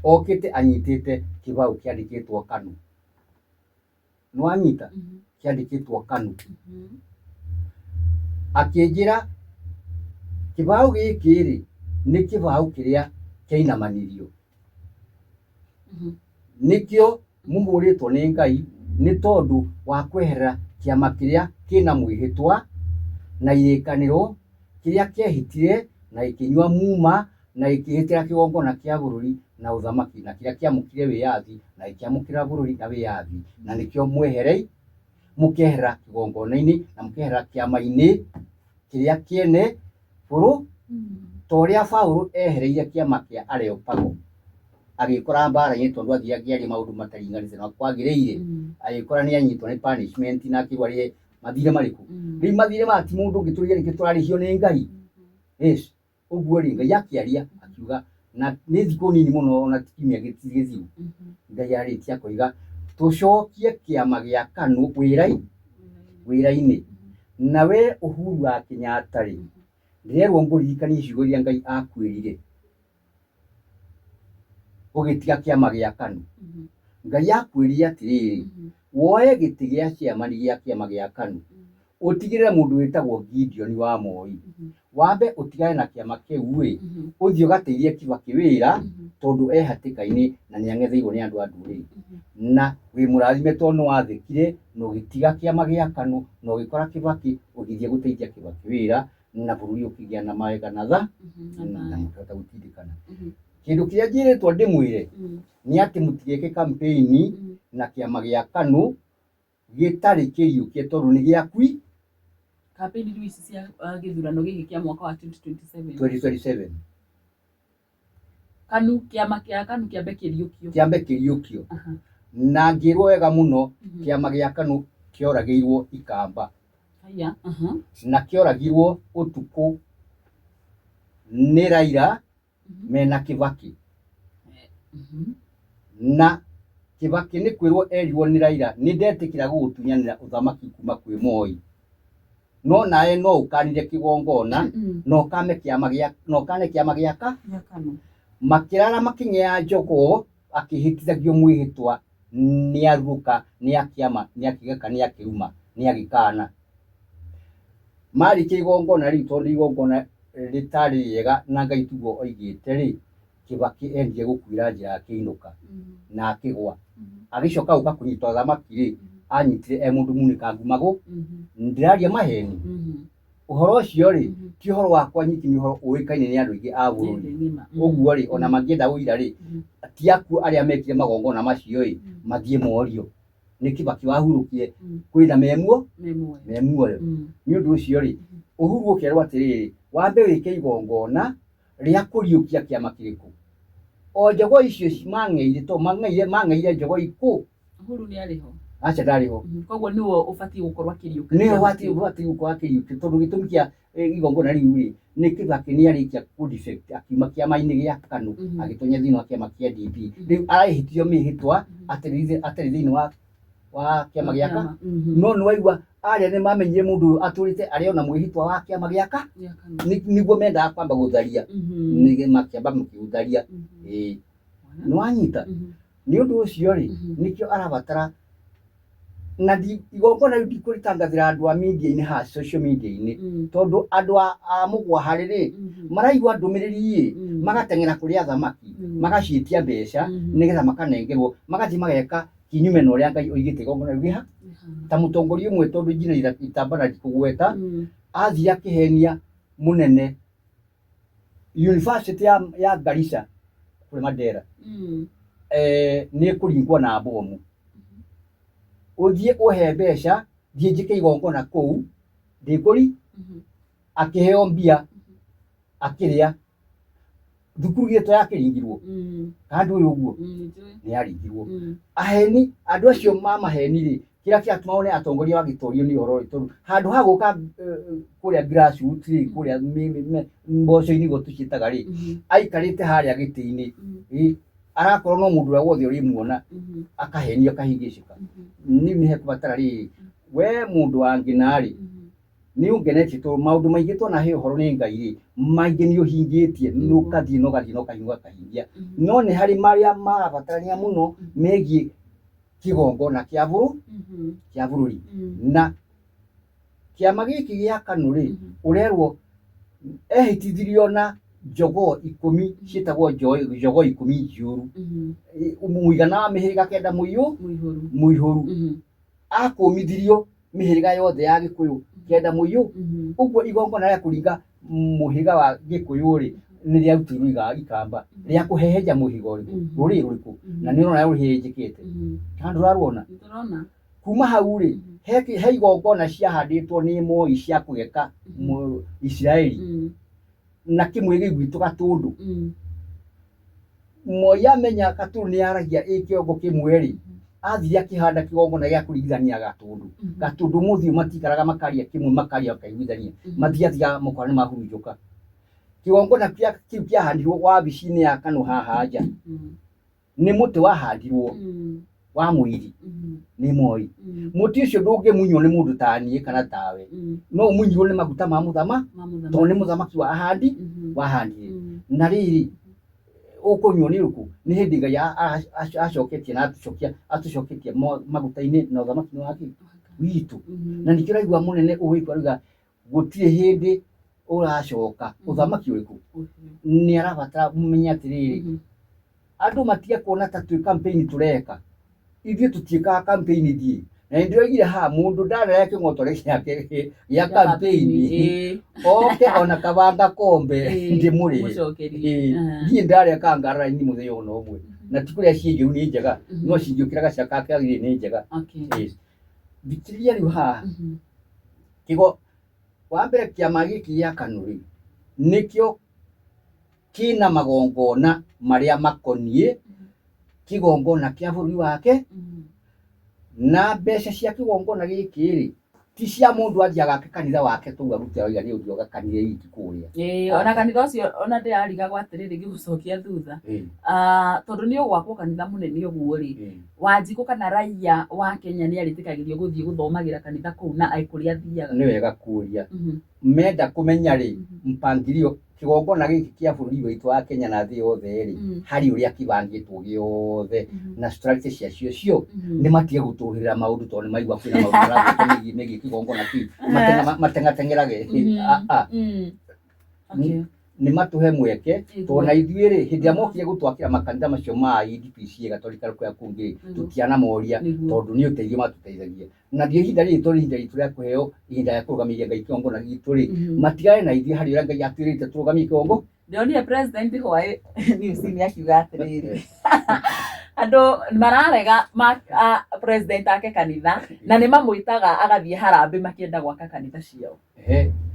Okĩte anyitĩte kĩbaũ kĩandĩkĩtwo KANU. Nĩwanyita? Kĩandĩkĩtwo KANU. Akĩnjĩra kĩbaũ gĩkĩ rĩ, nĩ kĩbaũ kĩrĩa kĩainamanirio. Nĩkĩo mũhũrĩtwo nĩ Ngai nĩ tondũ wa kweherera Kĩama kĩrĩa kĩna mwĩhĩtwa na irĩkanĩro, kĩrĩa kĩehĩtire na gĩkĩnyua muma na gĩkĩhĩtĩra kĩgongona kĩa bũrũri na ũthamaki, na kĩrĩa kĩamũkire wĩyathi na gĩkĩamũkĩra bũrũri na wĩyathi, na nĩkĩo mweherei mũkehera kĩgongona-inĩ na mũkehera kĩama-inĩ kĩrĩa kĩene bũrũ ta ũrĩa Paũlũ ehereire kĩama kĩa Areopago agĩkora mbara-inĩ tondũ athiĩ akĩaria maũndũ mataringanĩte na kwagĩrĩire, agĩkora nĩ anyitwo nĩ punishment na akĩrwo arĩhe mathirĩ marĩkũ. Rĩu mathirĩ maya ti mũndũ ũngĩ tũrĩhe nĩkĩo tũrarĩhio nĩ Ngai. Yes. Ũguo rĩ, Ngai akĩaria akiuga na nĩ thikũ nini mũno ona ti kiumia gĩthiru, Ngai arĩtie akoiga tũcokie kĩama gĩa KANU wĩra-inĩ. Na we Uhuru wa Kenyatta rĩ, ndĩrerwo ngũririkanie ciugo iria Ngai akwĩrire ũgĩtiga kĩama gĩa KANU. Ngai akwĩrire atĩrĩrĩ, woe gĩtĩ gĩa chairman gĩa kĩama gĩa KANU, ũtigĩrĩre mũndũ wĩtagwo Gideon wa Moi, wambe ũtigane na kĩama kĩu ĩ, ũthiĩ ũgateithie Kibaki wĩra tondũ e hatĩka-inĩ na nĩ ang'etheirwo nĩ andũ a ndũrĩrĩ. Na wĩ mũrathime tondũ nĩ wathĩkire na ũgĩtiga kĩama gĩa KANU na ũgĩkora Kibaki ũgĩthiĩ gũteithia Kibaki wĩra na bũrũri ũkĩgĩa na mawega na tha na mũkĩhota gũtindĩkana. Kĩndũ kĩrĩa njĩrĩtwo ndĩmwĩre nĩ atĩ mũtigeke campaign na kĩama gĩa KANU gĩtarĩ kĩriũkie tondũ nĩ gĩakui. Campaign rĩu ici cia gĩthurano gĩkĩ kĩa mwaka wa 2027. 2027. KANU, kĩama kĩa KANU kĩambe kĩriũkio. Kĩambe kĩriũkio. Na ngĩrwo wega mũno kĩama gĩa KANU kĩoragĩirwo Ikamba. Haya. Na kĩoragirwo ũtukũ nĩ Raila mena Kibaki. Na Kibaki nĩ kwĩrwo erirwo nĩ Raila nĩ ndetĩkĩra gũgũtunyanĩra ũthamaki kuma kwĩ Moi. No nawe no ũkanire kĩgongona na ũkame kĩama gĩa na ũkane kĩama gĩaka. Makĩrara makĩng'ea njogoo akĩhĩtithagio mwĩhĩtwa nĩ arurũka nĩ akĩama nĩ akĩgeka nĩ akĩruma nĩ agĩkana. Marĩkia igongona rĩu tondũ igongona rĩtarĩ rĩega na Ngai tiguo oigĩte rĩ, Kibaki endire gũkuĩra njĩra akĩinũka na akĩgwa. Agĩcoka gũka kũnyita ũthamaki rĩ, anyitire e mũndũ munĩkangu magũ. Ndĩraria maheni? Ũhoro ũcio rĩ, ti ũhoro wakwa nyiki, nĩ ũhoro ũĩkaine nĩ andũ aingĩ a bũrũri. Ũguo rĩ, ona mangĩenda ũira rĩ, ti akuũ arĩa mekire magongona macio ĩ, mathiĩ morio. Nĩ Kibaki wahurũkire, kwĩna memuo, me muoyo. Nĩ ũndũ ũcio rĩ, Uhuru ũkerwo atĩrĩrĩ, wambe wĩke igongona rĩa kũriũkia kĩama kĩrĩkũ? O njogoo icio mang'eire, to mang'eire, mang'eire njogoo ikũ? Uhuru nĩ arĩ ho. Aca ndarĩ ho. Koguo nĩwe ũbatiĩ gũkorwo akĩriũkia. Nĩwe ũbatiĩ gũkorwo akĩriũkia tondũ gĩtũmi kĩa igongona rĩu rĩ, nĩ Kibaki nĩ arĩkia kũ defect akiuma kĩama-inĩ gĩa KANU agĩtonya thĩinĩ wa kĩama kĩa DP. Rĩu arehĩtithio mĩhĩtwa atarĩ thĩinĩ wa kĩama gĩa KANU. No nĩ waigua arĩa nĩ mamenyire mũndũ ũyũ atũrĩte arĩ ona mwĩhĩtwa wa kĩama gĩa KANU. Nĩguo mendaga kwamba gũtharia. Nĩ makĩamba makĩũtharia. Ĩĩ. Nĩ wanyita? Nĩ ũndũ ũcio rĩ, nĩkĩo arabatara na igongona rĩu ndikũrĩtangathĩra andũ a media-inĩ haha social media-inĩ, tondũ andũ a mũgwaharĩ rĩ, maraigua ndũmĩrĩri ĩ, magateng'era kũrĩ athamaki, magaciĩtia mbeca, nĩgetha makanengerwo, magathiĩ mageka kinyume na ũrĩa Ngai oigĩte igongona rĩu rĩha. Ta mũtongoria ũmwe tondũ njina itambara ndikũgweta, athiĩ akĩhenia mũnene University ya Garissa kũrĩa Mandera nĩ ĩkũringwo na bomu. Ũthiĩ ũhe mbeca thiĩ njĩke igongona kũu ndĩkũri akĩheo mbia akĩrĩa thukuru githĩ to yakĩringirwo kana ndũĩ ũguo nĩ yaringirwo. Aheni andũ acio mamaheni rĩ kĩrĩa kĩratũma wone atongoria magĩtorio nĩ ũhoro ũyũ tondũ handũ ha gũka kũrĩa grassroots rĩ kũrĩa mboco-inĩ ũguo tũciĩtaga rĩ aikarĩte harĩa gĩtĩ-inĩ ĩ, arakorwo no mũndũ ũrĩa wothe ũrĩmuona akahenio akahĩngĩcĩka. Rĩu nĩ hekũbatara rĩrĩ we mũndũ wa ngĩna rĩ nĩ ũngenetie tondũ maũndũ maingĩ twanaheo ũhoro nĩ Ngai rĩ maingĩ nĩ ũhingĩtie nĩ ũgathiĩ na ũgathiĩ na ũkahingia ũkahingia no nĩ harĩ marĩa marabatarania mũno megiĩ kĩgongona kĩa bũrũ kĩa bũrũri na kĩama gĩkĩ gĩa KANU rĩ ũrerwo ehĩtithirio na njogoo ikũmi ciĩtagwo njogoo ikũmi njiyũru mũigana wa mĩhĩrĩga kenda mũiyũ mũihũru akũmithirio. Mĩhĩrĩga yothe ya Gĩkũyũ kenda mũiyũ. Ũguo igongona rĩa kũringa mũhĩrĩga wa Gĩkũyũ rĩ, nĩ rĩarutirwo ikamba rĩa kũhehenja mũhĩrĩga ũrĩkũ, rũrĩrĩ rũrĩkũ, na nĩ ũrona rũhehenjekete. Kana ndũrarwona? Nĩtũrona. Kuma hau rĩ, he igongona ciahandĩtwo nĩ Moi cia kũgeka Isiraeli na kĩmwe gĩgwĩtwo Gatũndũ. Moi amenya Gatũndũ nĩ yaragia ĩ kĩongo kĩmwe rĩ, athire akĩhanda kĩgongona gĩa kũringithania Gatũndũ. Gatũndũ ũmũthĩ ũyũ matikaraga makaria kĩmwe makaria makaiguithania, mathiathiaga makona nĩ mahurunjũka. Kĩgongona kĩu kĩahandirwo wabici-inĩ ya KANU haha nja, nĩ mũtĩ wahandirwo wa mũiri nĩ Moi. Mũtĩ ũcio ndũngĩmunywo nĩ mũndũ ta niĩ kana tawe, no ũmunyirwo nĩ maguta ma mũthamaki, tondũ nĩ mũthamaki wa ahandi wahandire. Na rĩrĩ, ũkũnyuo nĩ ũrĩkũ? Nĩ hĩndĩ Ngai acoketie na atũcokia, atũcoketie maguta-inĩ na ũthamaki-inĩ wake witũ. Na nĩkĩo ũraigua mũnene ũgĩkũ arauga gũtirĩ hĩndĩ ũracoka ũthamaki ũrĩkũ. Nĩ arabatara mũmenye atĩrĩrĩ, andũ matige kuona ta twĩ campaign tũreka. Ithuĩ tũtiĩkaga campaign ithuĩ. Na nĩ ndĩroigire haha mũndũ ndanarĩa kĩng'otore gĩake gĩa campaign oke ona kabanga kombe ndĩmũrĩhe. Mũcokerie. Niĩ ndarĩa kangara raini mũthenya ona ũmwe. Na ti kũrĩa ciĩ njũru nĩ njega, no cingĩũkĩra gacĩra ka kagĩrĩire nĩ njega. Thikĩrĩria rĩu haha. Kĩgo wa mbere kĩama gĩkĩ gĩa KANU rĩ, nĩkĩo kĩna magongona marĩa makoniĩ kĩgongona kĩa bũrũri wake, na mbeca cia kĩgongona gĩkĩ rĩ, ti cia mũndũ athiĩ agake kanitha wake tũu arute wĩra nĩ ũthiĩ ũgakanithe iki kũrĩa. Ĩĩ, ona kanitha ũcio ona ndĩrarigagwo atĩrĩrĩ ngĩgũcokia thutha. Tondũ nĩ ũgwakwo kanitha mũnene ũguo rĩ, Wanjikũ kana raia wa Kenya nĩ arĩtĩkagĩrio gũthiĩ gũthomagĩra kanitha kũu na kũrĩa athiaga? Nĩ wega kũria. Menda kũmenya rĩ, mpangilio kĩgongona gĩkĩ kĩa bũrũri witũ wa Kenya na thĩ yothe rĩ, harĩ ũrĩa kĩbangĩtwo gĩothe na structure ciacio cio, nĩ matige gũtũhĩrĩra maũndũ tondũ nĩ maigua kwĩna maũndũ marathũka megiĩ kĩgongona kĩu, mateng'ateng'erage. Nĩ matũhe mweke tondũ na ithuĩ rĩ, hĩndĩ ĩrĩa mokire gũtwakĩra makanitha macio ma IDPC Gatorika kũrĩa kũngĩ rĩ, tũtianamoria tondũ nĩ ũteithio matũteithagia. Na ndio ihinda rĩrĩ tondũ ihinda ritũ rĩa kũheo ihinda rĩa kũrũgamĩria Ngai kĩgongona gitũ rĩ, matigane na ithuĩ harĩ ũrĩa Ngai atwĩrĩte tũrũgamie kĩgongo. Ndĩronire president hwaĩ news-inĩ akiuga atĩrĩrĩ, andũ mararega president ake kanitha na nĩ mamwĩtaga agathiĩ harambĩ makĩenda gwaka kanitha ciao.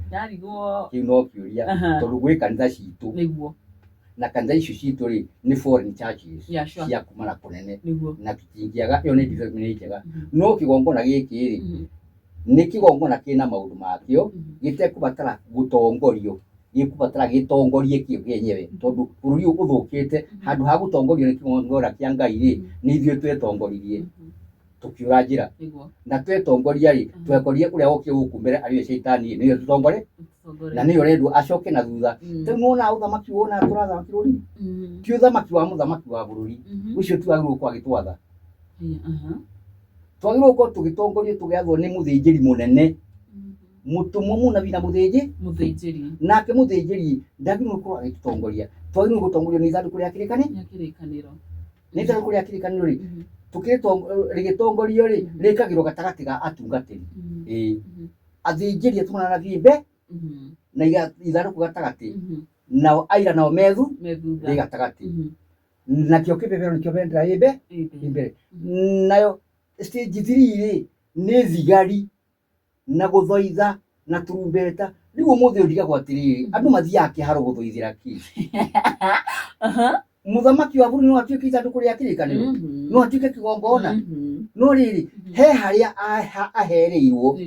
Ndarigwo. Kĩu no kĩũria tondũ gwĩ kanitha citũ. Na kanitha icio citũ rĩ, nĩ foreign churches cia kuma na kũnene. Na tũtingĩaga, ĩyo nĩ development nĩ njega. No kĩgongona gĩkĩ rĩ, nĩ kĩgongona kĩna maũndũ makĩo, gĩtekũbatara gũtongorio, gĩkũbatara gĩtongorie kĩo kĩenyewe. Tondũ bũrũri ũyũ ũthũkĩte, handũ ha gũtongorio nĩ kĩgongona kĩa Ngai rĩ, nĩ ithuĩ twetongoririe. Tũkĩũra njĩra. Na twetongoria rĩ, twekorire ũrĩa wokire gũkũ mbere arĩ we caitani rĩ, nĩwe tũtongore, na nĩwe ũrendwo acoke na thutha. Rĩu nĩwona ũthamaki wona tũrathamakĩrwo rĩ, ti ũthamaki wa mũthamaki wa bũrũri, ũcio ti wagĩrĩirwo gũkorwo agĩtwatha. Twagĩrĩirwo gũkorwo tũgĩtongorio tũgĩathwo nĩ mũthĩnjĩri mũnene, mũtũmwo mũnabii na mũthĩnjĩ. Mũthĩnjĩri. Nake mũthĩnjĩri ndagĩrĩirwo gũkorwo agĩtũtongoria. Twagĩrĩirwo gũtongorio nĩ ithandũkũ rĩa kĩrĩkanĩro. Rĩa kĩrĩkanĩro. Nĩ ithandũkũ rĩa kĩrĩkanĩro rĩ, rĩgĩtongorio rĩ, rĩkagĩrwo gatagatĩ ga atungatĩri. Ĩĩ. Athĩnjĩri atũmwo na anabii mbe, na ithandũkũ gatagatĩ, nao aira nao methu, Methutha. rĩ gatagatĩ. Nakĩo kĩbebero nĩkĩo bendera ĩ Ĩ mbere. Nayo stage 3 rĩ, nĩ thigari na gũthoitha na turumbeta. Rĩu ũmũthĩ ũndigagwo atĩrĩrĩ, andũ mathiaga kĩharo gũthoithĩra kĩ? Mũthamaki wa bũrũri no atuĩke ithandũkũ rĩa kĩrĩkanĩro, no atuĩke kĩgongona, no rĩrĩ, he harĩa ahereirwo,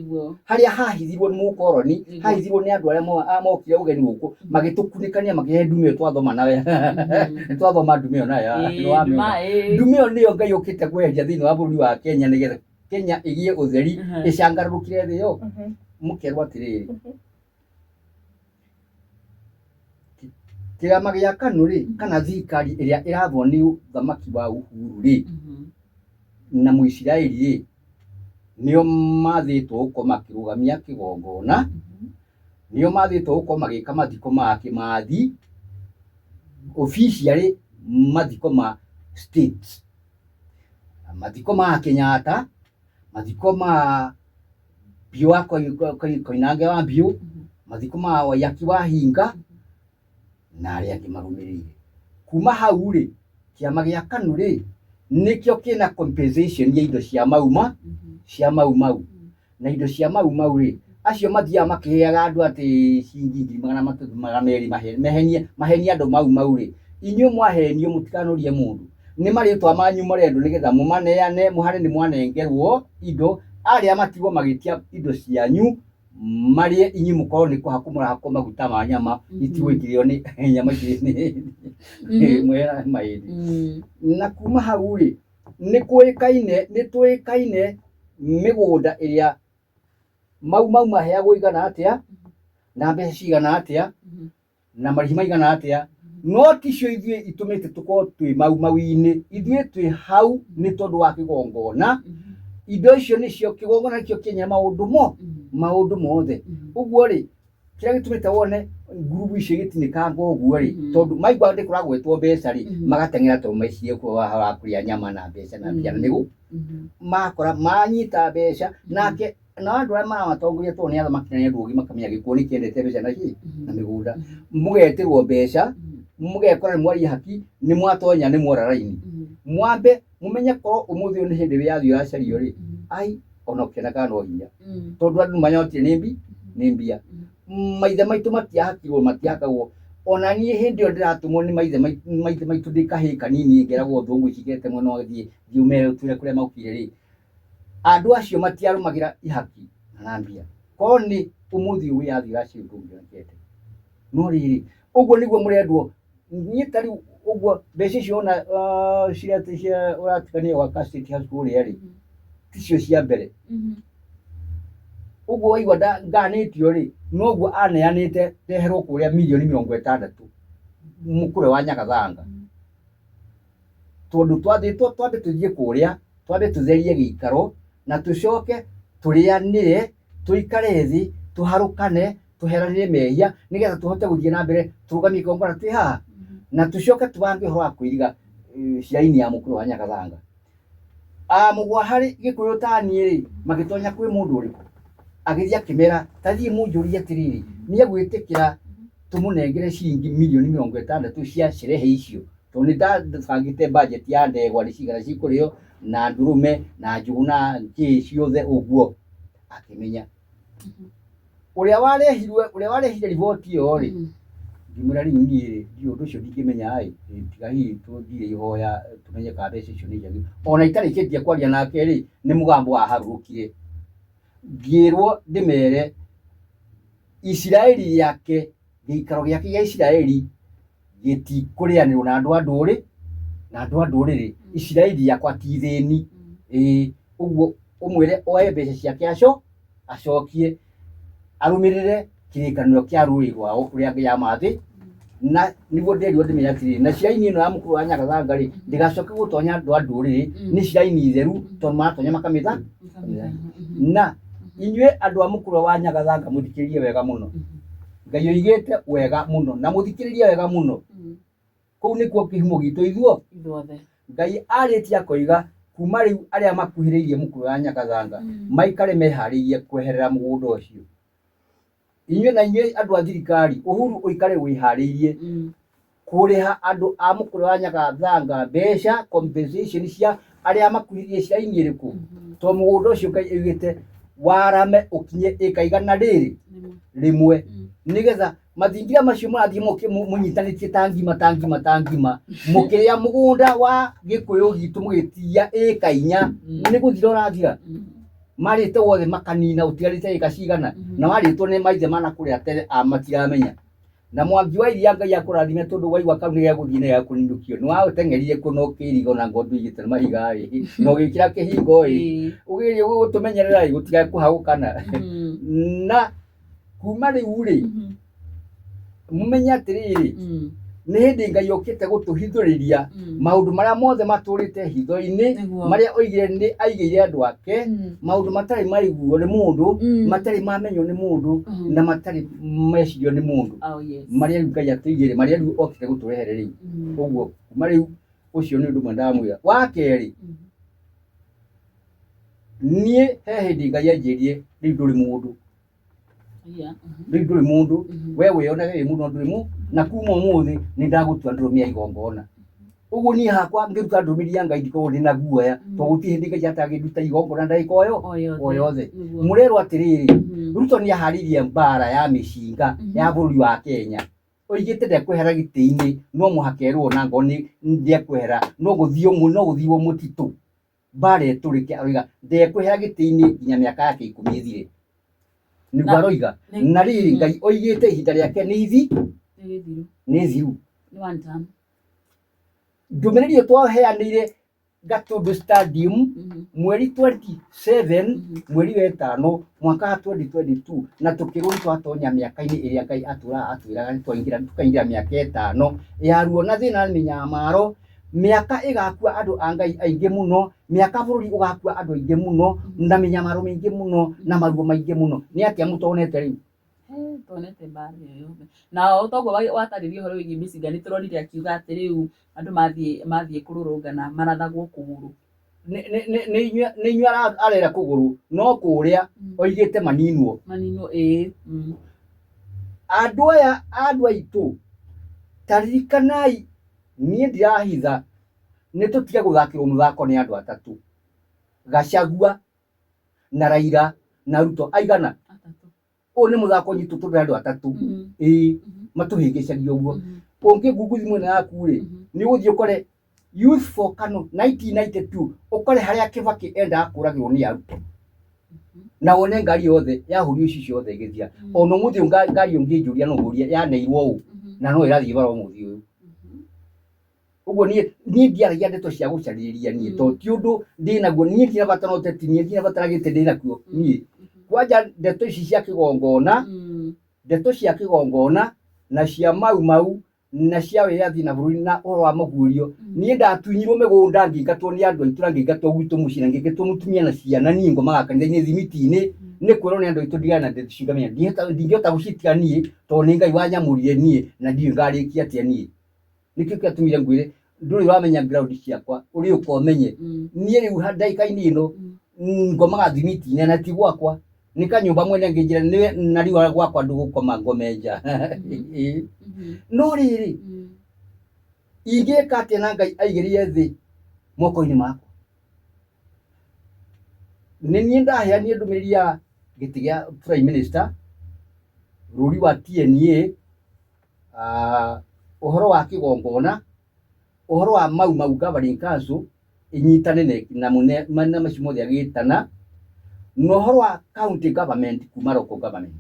harĩa hahithirwo nĩ mũkoroni, hahithirwo nĩ andũ arĩa mokire ũgeni gũkũ, magĩtũkunĩkania makĩhe ndume ĩyo twathoma nawe. Nĩ twathoma ndume ĩyo nayo, nĩ wamĩona. Ndume ĩyo nĩyo Ngai ũkĩte kweheria thĩinĩ wa bũrũri wa Kenya nĩgetha Kenya ĩgĩe ũtheri, ĩcangarũrũkire thĩ yo. Mũkerwo atĩrĩrĩ, kĩama gĩa KANU rĩ, kana thirikari ĩrĩa ĩrathwo nĩ ũthamaki wa Uhuru rĩ, na Mũisiraeli rĩ, nĩo mathĩtwo gũkorwo makĩrũgamia kĩgongona, nĩo mathĩtwo gũkorwo magĩka mathiko ma Kĩmathi, officially mathiko ma state, mathiko ma Kenyatta, mathiko ma Mbiũ wa Koinange wa Mbiũ, mathiko ma Waiyaki wa Hinga na arĩa angĩ marũmĩrĩire. Kuma hau rĩ, kĩama gĩa KANU rĩ, nĩkĩo kĩna compensation ya indo cia mauma cia mau mau na indo cia mau mau rĩ, acio mathiaga makĩheaga andũ atĩ ciringi ngiri magana matatũ magana merĩ mahenie mahenie andũ mau mau rĩ, inyuĩ mwahenio mũtikanorie mũndũ nĩ marĩtwa manyu marendwo nĩgetha mũmaneane mũhane nĩ mwanengerwo indo arĩa matigwo magĩtia indo cianyu marĩe inyuĩ mũkorwo nĩ kũhakwo mũrahakwo maguta ma nyama itigwo ikĩrĩo nĩ nyama ici nĩ mwena mahĩndĩ. Na kuma hau rĩ, nĩ kũĩkaine nĩ tũĩkaine mĩgũnda ĩrĩa mau mau maheagwo igana atĩa na mbeca cigana atĩa na marĩhi maigana atĩa, no ticio ithuĩ itũmĩte tũkorwo twĩ mau mau-inĩ. Ithuĩ twĩ hau nĩ tondũ wa kĩgongona. Indo icio nĩcio kĩgongona nĩkĩo kĩenye maũndũ mo maũndũ mothe. Ũguo rĩ, kĩrĩa gĩtũmĩte wone ngurubu icio igĩtinĩkanga ũguo rĩ, tondũ maigua nĩ kũragwetwo mbeca rĩ, magateng'era tondũ mecirie wa kũrĩa nyama na mbeca na mbia na mĩgũ makora manyita mbeca nake na andũ arĩa maramatongoria tondũ nĩ athamaki na nĩ andũ ogĩ makamenya gĩkuũ nĩ kĩendete mbeca na kĩ na mĩgũnda. Mũgetĩrwo mbeca, mũgekora nĩ mwaria haki, nĩ mwatonya, nĩ mwora raini. Mwambe mũmenye korwo ũmũthĩ ũyũ nĩ hĩndĩ wĩyathi ũracario rĩ, ai ona ũkĩona kana no hinya tondũ andũ manyotire nĩ mbi nĩ mbia. Maithe maitũ matiahakirwo, matiahakagwo. Ona niĩ hĩndĩ ĩyo ndĩratũmwo nĩ maithe maitũ, maithe maitũ ndĩ kahĩĩ kanini ngeragwo thũngũ ici ngete mwena wa thiĩ thiĩ ũmere ũtwĩre kũrĩa maukire rĩ, andũ acio matiarũmagĩra ihaki na mbia. Korwo nĩ ũmũthĩ ũyũ wĩyathi ũracario ndũngĩonekete. No rĩrĩ, ũguo nĩguo mũrendwo. Niĩ ta rĩu ũguo mbeca icio wona ciria cia ũratigania gwaka State House kũrĩa rĩ, ticio cia mbere. Ũguo waigua nganĩtio rĩ, noguo aneanĩte ndeherwo kũrĩa mirioni 60 mũkũrwe wa Nyagathanga. Tondũ twathĩtwo twambe tũthiĩ kũrĩa, twambe tũtherie gĩikaro na tũcoke tũrĩanĩre, tũikare thĩ, tũharũkane, tũheranĩre mehia nĩgetha tũhote gũthiĩ na mbere tũrũgamie kĩgongona twĩ haha na tũcoke tũbange ũhoro wa kwĩriga ciaini ya mũkũrũ wa Nyagathanga. Mũgwa harĩ Gĩkũyũ ta niĩ rĩ, magĩtonya kwĩ mũndũ ũrĩkũ? Agĩthiĩ akĩmera, ta thiĩ mũnjũrie atĩrĩrĩ, nĩ egwĩtĩkĩra tũmũnengere ciringi mirioni 60 cia sherehe icio? Tondũ nĩ ndabangĩte budget ya ndegwa nĩ cigana cikũrĩo na ndũrũme na njũgũ na kĩ ciothe ũguo. Akĩmenya. Ũrĩa warehirwe, ũrĩa warehire riboti ĩyo rĩ, ngĩmwĩra rĩu niĩ rĩ, ndiũĩ ũndũ ũcio ndingĩmenya ĩ, tiga hihi tũthire ihoya tũmenye kana mbeca icio nĩ njagĩrĩru. Ona itarĩkĩtie kwaria nake rĩ, nĩ mũgambo waharũrũkire. Ngĩrwo ndĩmere Isiraeli yake, gĩikaro gĩake gĩa Isiraeli gĩtikũrĩanĩrwo na andũ a ndũrĩ na andũ a ndũrĩrĩ. Isiraeli yakwa ti thĩni. Ĩĩ, ũguo ũmwĩre oe mbeca ciake aco acokie arũmĩrĩre kĩrĩkanĩro kĩa rũrĩrĩ rwao rũrĩa Ngai amathĩ na nĩguo nderirwo ndĩmere atĩrĩrĩ, na ciaini ĩno ya mũkũrũ wa Nyagathanga rĩ, ndĩgacoke gũtonya andũ a ndũrĩrĩ, nĩ ciaini theru tondũ maratonya makamĩtha. Na inyuĩ andũ a mũkũrũ wa Nyagathanga mũthikĩrĩrie wega mũno. Ngai oigĩte wega mũno na mũthikĩrĩrie wega mũno. Kũu nĩkuo kĩhumo gitũ ithuo. Ithuothe. Ngai arĩtie akoiga kuma rĩu arĩa makuhĩrĩirie mũkũrũ wa Nyagathanga maikare meharĩirie kweherera mũgũnda ũcio. Inyuĩ na inyuĩ andũ a thirikari, Uhuru ũikare wĩharĩirie kũrĩha andũ a mũkũrũ wa Nyagathanga mbeca compensation cia arĩa makuhĩrĩirie cia-inĩ ĩrĩkũ, tondũ mũgũnda ũcio Ngai oigĩte warame ũkinye ĩka igana rĩrĩ rĩmwe, nĩgetha mathingira macio mũrathiĩ mũnyitanĩtie ta ngima ta ngima ta ngima mũkĩrĩa mũgũnda wa Gĩkũyũ gitũ mũgĩtigia ĩka 4 nĩ gũthira ũrathira. Marĩte wothe makanina ũtigarĩte ĩka cigana na warĩtwo nĩ maithe mana kũrĩa tene a matiramenya. Na Mwangi wa Iria Ngai akũrathime tondũ waigua kau nĩ gegũthiĩ nĩ gegũninũkio. Nĩ waũteng'erire kũ na ũkĩiriga ona ng'ondu igĩte na mahiga ĩ, na ũgĩkĩra kĩhingo ĩ, ũgerie gũtũmenyerera ĩ, gũtigae kũhagũkana. Na kuma rĩu rĩ, mũmenye atĩrĩrĩ, nĩ hĩndĩ Ngai okĩte gũtũhithũrĩria maũndũ marĩa mothe matũrĩte hitho-inĩ, marĩa oigire nĩ aigĩire andũ ake, maũndũ matarĩ maiguo nĩ mũndũ, matarĩ mamenywo nĩ mũndũ, na matarĩ mecirio nĩ mũndũ. Oh, yes. Marĩa rĩu Ngai atũigĩire, marĩa rĩu okĩte gũtũrehere rĩu. Ũguo kuma rĩu ũcio nĩ ũndũ ũmwe ndamwĩra. Wa kerĩ, Niĩ he hĩndĩ Ngai anjĩrire rĩu ndũrĩ mũndũ. Rĩu ndũrĩ mũndũ. We wĩyonage wĩ mũndũ no ndũrĩ mũndũ. Na kuma ũmũthĩ nĩ ndagũtua ndũrũme ya igongona. Ũguo niĩ hakwa ngĩruta ndũmĩrĩri ya Ngai ndikoragwo ndĩna guoya tondũ gũtirĩ hĩndĩ Ngai atangĩnduta igongona ndagĩka o o yothe. Mũrerwo atĩrĩrĩ, Ruto nĩ aharĩirie mbara ya mĩcinga ya bũrũri wa Kenya. Oigĩte ndekwehera gĩtĩ-inĩ no mũhaka erwo ona ngorwo nĩ ndekwehera no gũthiĩ no gũthiĩ mũtitũ mbara ĩtũrĩke aroiga ndekwehera gĩtĩ-inĩ nginya mĩaka yake 10 ĩthire. Nĩguo aroiga. Na rĩrĩ Ngai oigĩte ihinda rĩake nĩ ithi nĩ thiru. Ndũmĩrĩri ĩyo twaheanĩire Gatundu Stadium mweri 27 mweri wa ĩtano mwaka wa 2022 na tũkĩrwo nĩ twatonya mĩaka-inĩ ĩrĩa Ngai atũraga atwĩraga nĩ twaingĩra tũkaingĩra mĩaka ĩtano ya ruo na thĩna na mĩnyamaro mĩaka ĩgakua andũ a Ngai aingĩ mũno mĩaka bũrũri ũgakua andũ aingĩ mũno na mĩnyamaro mĩingĩ mũno na maruo maingĩ mũno nĩ atĩa mũtonete rĩu? Tuonete mbara ĩyo yothe. Na o toguo watarĩria ũhoro wĩgiĩ mĩcinga nĩ tũronire akiuga atĩ rĩu andũ mathiĩ mathiĩ kũrũrũngana marathagwo kũgũrũ. Nĩ inyuĩ arera kũgũrũ no kũrĩa oigĩte maninwo. Maninwo ĩĩ. Andũ aya andũ aitũ ta ririkanai niĩ ndirahitha nĩ tũtige gũthakĩrwo mũthako nĩ andũ atatũ. Gachagua na Raila na Ruto aigana. Ũyũ nĩ mũthako nyitũ tondũ andũ atatũ ĩĩ matũhĩngĩcagia ũguo. Ũngĩ Google thimũ ĩno yaku rĩ, nĩ ũgũthiĩ ũkore Youth for KANU 1992 ũkore harĩa Kibaki endaga kũragĩrwo nĩ Aruto na wone ngari yothe yahũrirwo ici ciothe ĩgĩthira. Ona ũmũthĩ ũyũ ngari ũngĩnjũria no ngũrie yaneirwo ũ na no ĩrathiĩ bara ũmũthĩ ũyũ. Ũguo niĩ niĩ ndiaragia ndeto cia gũcarĩrĩria niĩ tondũ ti ũndũ ndĩnaguo niĩ ndirĩ bata na ũteti niĩ ndirĩ bata na gĩtĩ ndĩnakuo niĩ. Kwanja ndeto ici cia kĩgongona, ndeto cia kĩgongona na cia mau mau na cia wĩyathi na bũrũri na ũhoro wa mũguĩrio, niĩ ndatunyirwo mĩgũnda ngĩingatwo nĩ andũ aitũ na ngĩingatwo gwitũ mũciĩ na ngĩingatwo mũtumia na ciana niĩ ngomaga kanitha-inĩ thimiti-inĩ nĩ kwĩrwo nĩ andũ aitũ ndigane na ndeto icio ngamenya ndingĩhota gũcitiga niĩ tondũ nĩ Ngai wanyamũrire niĩ na ndiũĩ ngarĩkia atĩa niĩ. Nĩkĩo kĩatũmire ngwĩre ndũrĩ wamenya ground ciakwa ũrĩũka ũmenye. Niĩ rĩu ndagĩka-inĩ ĩno ngomaga thimiti-inĩ na ti gwakwa nĩ kanyũmba mwene angĩnjĩra nĩwe na rĩu gwakwa ndũgũkoma ngome nja. No rĩrĩ ingĩka atĩa na Ngai aigĩrĩire thĩ moko-inĩ makwa? Nĩ niĩ ndaheanire ndũmĩrĩri ya gĩtĩ gĩa prime minister rũri wa TNA ũhoro wa kĩgongona, ũhoro wa Mau Mau Governing Council ĩnyitane na na macio mothe agĩtana, na ũhoro wa county government kuma local government.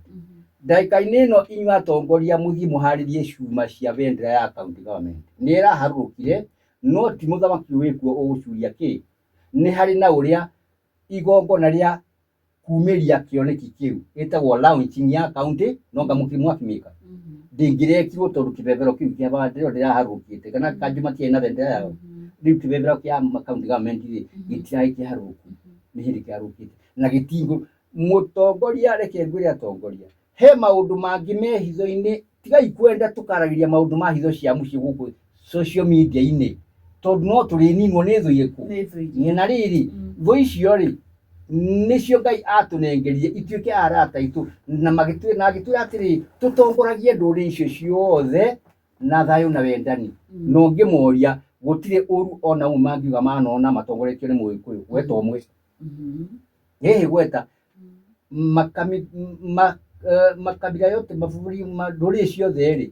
Ndagĩka-inĩ ĩno inyuĩ atongoria mũthiĩ mũharĩrie cuma cia bendera ya county government. Nĩ ĩraharũrũkire, no ti mũthamaki ũyũ wĩkuo ũgũcuria kĩ. Nĩ harĩ na ũrĩa igongona rĩa kumĩria kĩoneki kĩu ĩtagwo launching ya county no nga mwakĩmĩka ndĩngĩrekirwo tondũ kĩbebero kĩu kĩa bendera ndĩraharũrũkĩte kana kanjũ matiarĩ na bendera yao rĩu kĩbebero kĩa county government rĩ gĩtirarĩ kĩharũrũku nĩ hĩndĩ kĩharũrũkĩte na gĩtingũ mũtongoria reke ngwĩre atongoria he maũndũ mangĩ me hitho-inĩ tigai kwenda tũkaragĩria maũndũ ma hitho cia mũciĩ gũkũ social media-inĩ tondũ no tũrĩninwo nĩ thũ irĩkũ Nĩ thũ irĩkũ? na rĩrĩ thũ icio rĩ nĩcio Ngai atũnengerire ituĩke arata aitũ na magĩtwĩra na agĩtwĩra atĩrĩ tũtongoragie ndũrĩrĩ icio ciothe na thayũ na wendani na ũngĩmoria gũtirĩ ũru ona ũmwe mangiuga manona matongoretio nĩ mũgĩkũyũ gweta ũmwe Hihi gweta makami, ma, makabira yote mabũrũri ndũrĩrĩ ciothe rĩ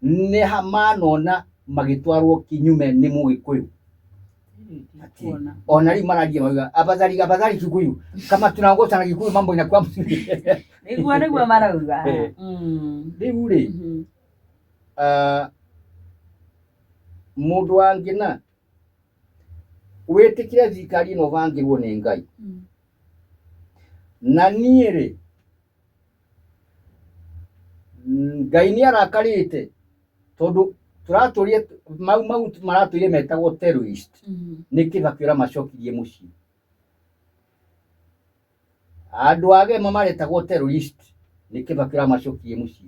nĩ ha manona magĩtwarwo kinyume nĩ mũgĩkũyũ Ndikuona. ona rĩu mararia mauga afadhali afadhali Kikuyu kama tunaongoza na Kikuyu mambo inakuwa mzuri Nĩguo nĩguo marauga. Rĩu rĩ mũndũ wa ngĩna wĩtĩkĩre thirikari ĩno bangĩrwo nĩ Ngai na niĩ rĩ Ngai nĩ arakarĩte tondũ tũratũrie mau mau maratũire metagwo terrorist nĩ Kĩbakĩ ũramacokirie mũciĩ. Andũ a Gema maretagwo terrorist nĩ Kĩbakĩ ũramacokirie mũciĩ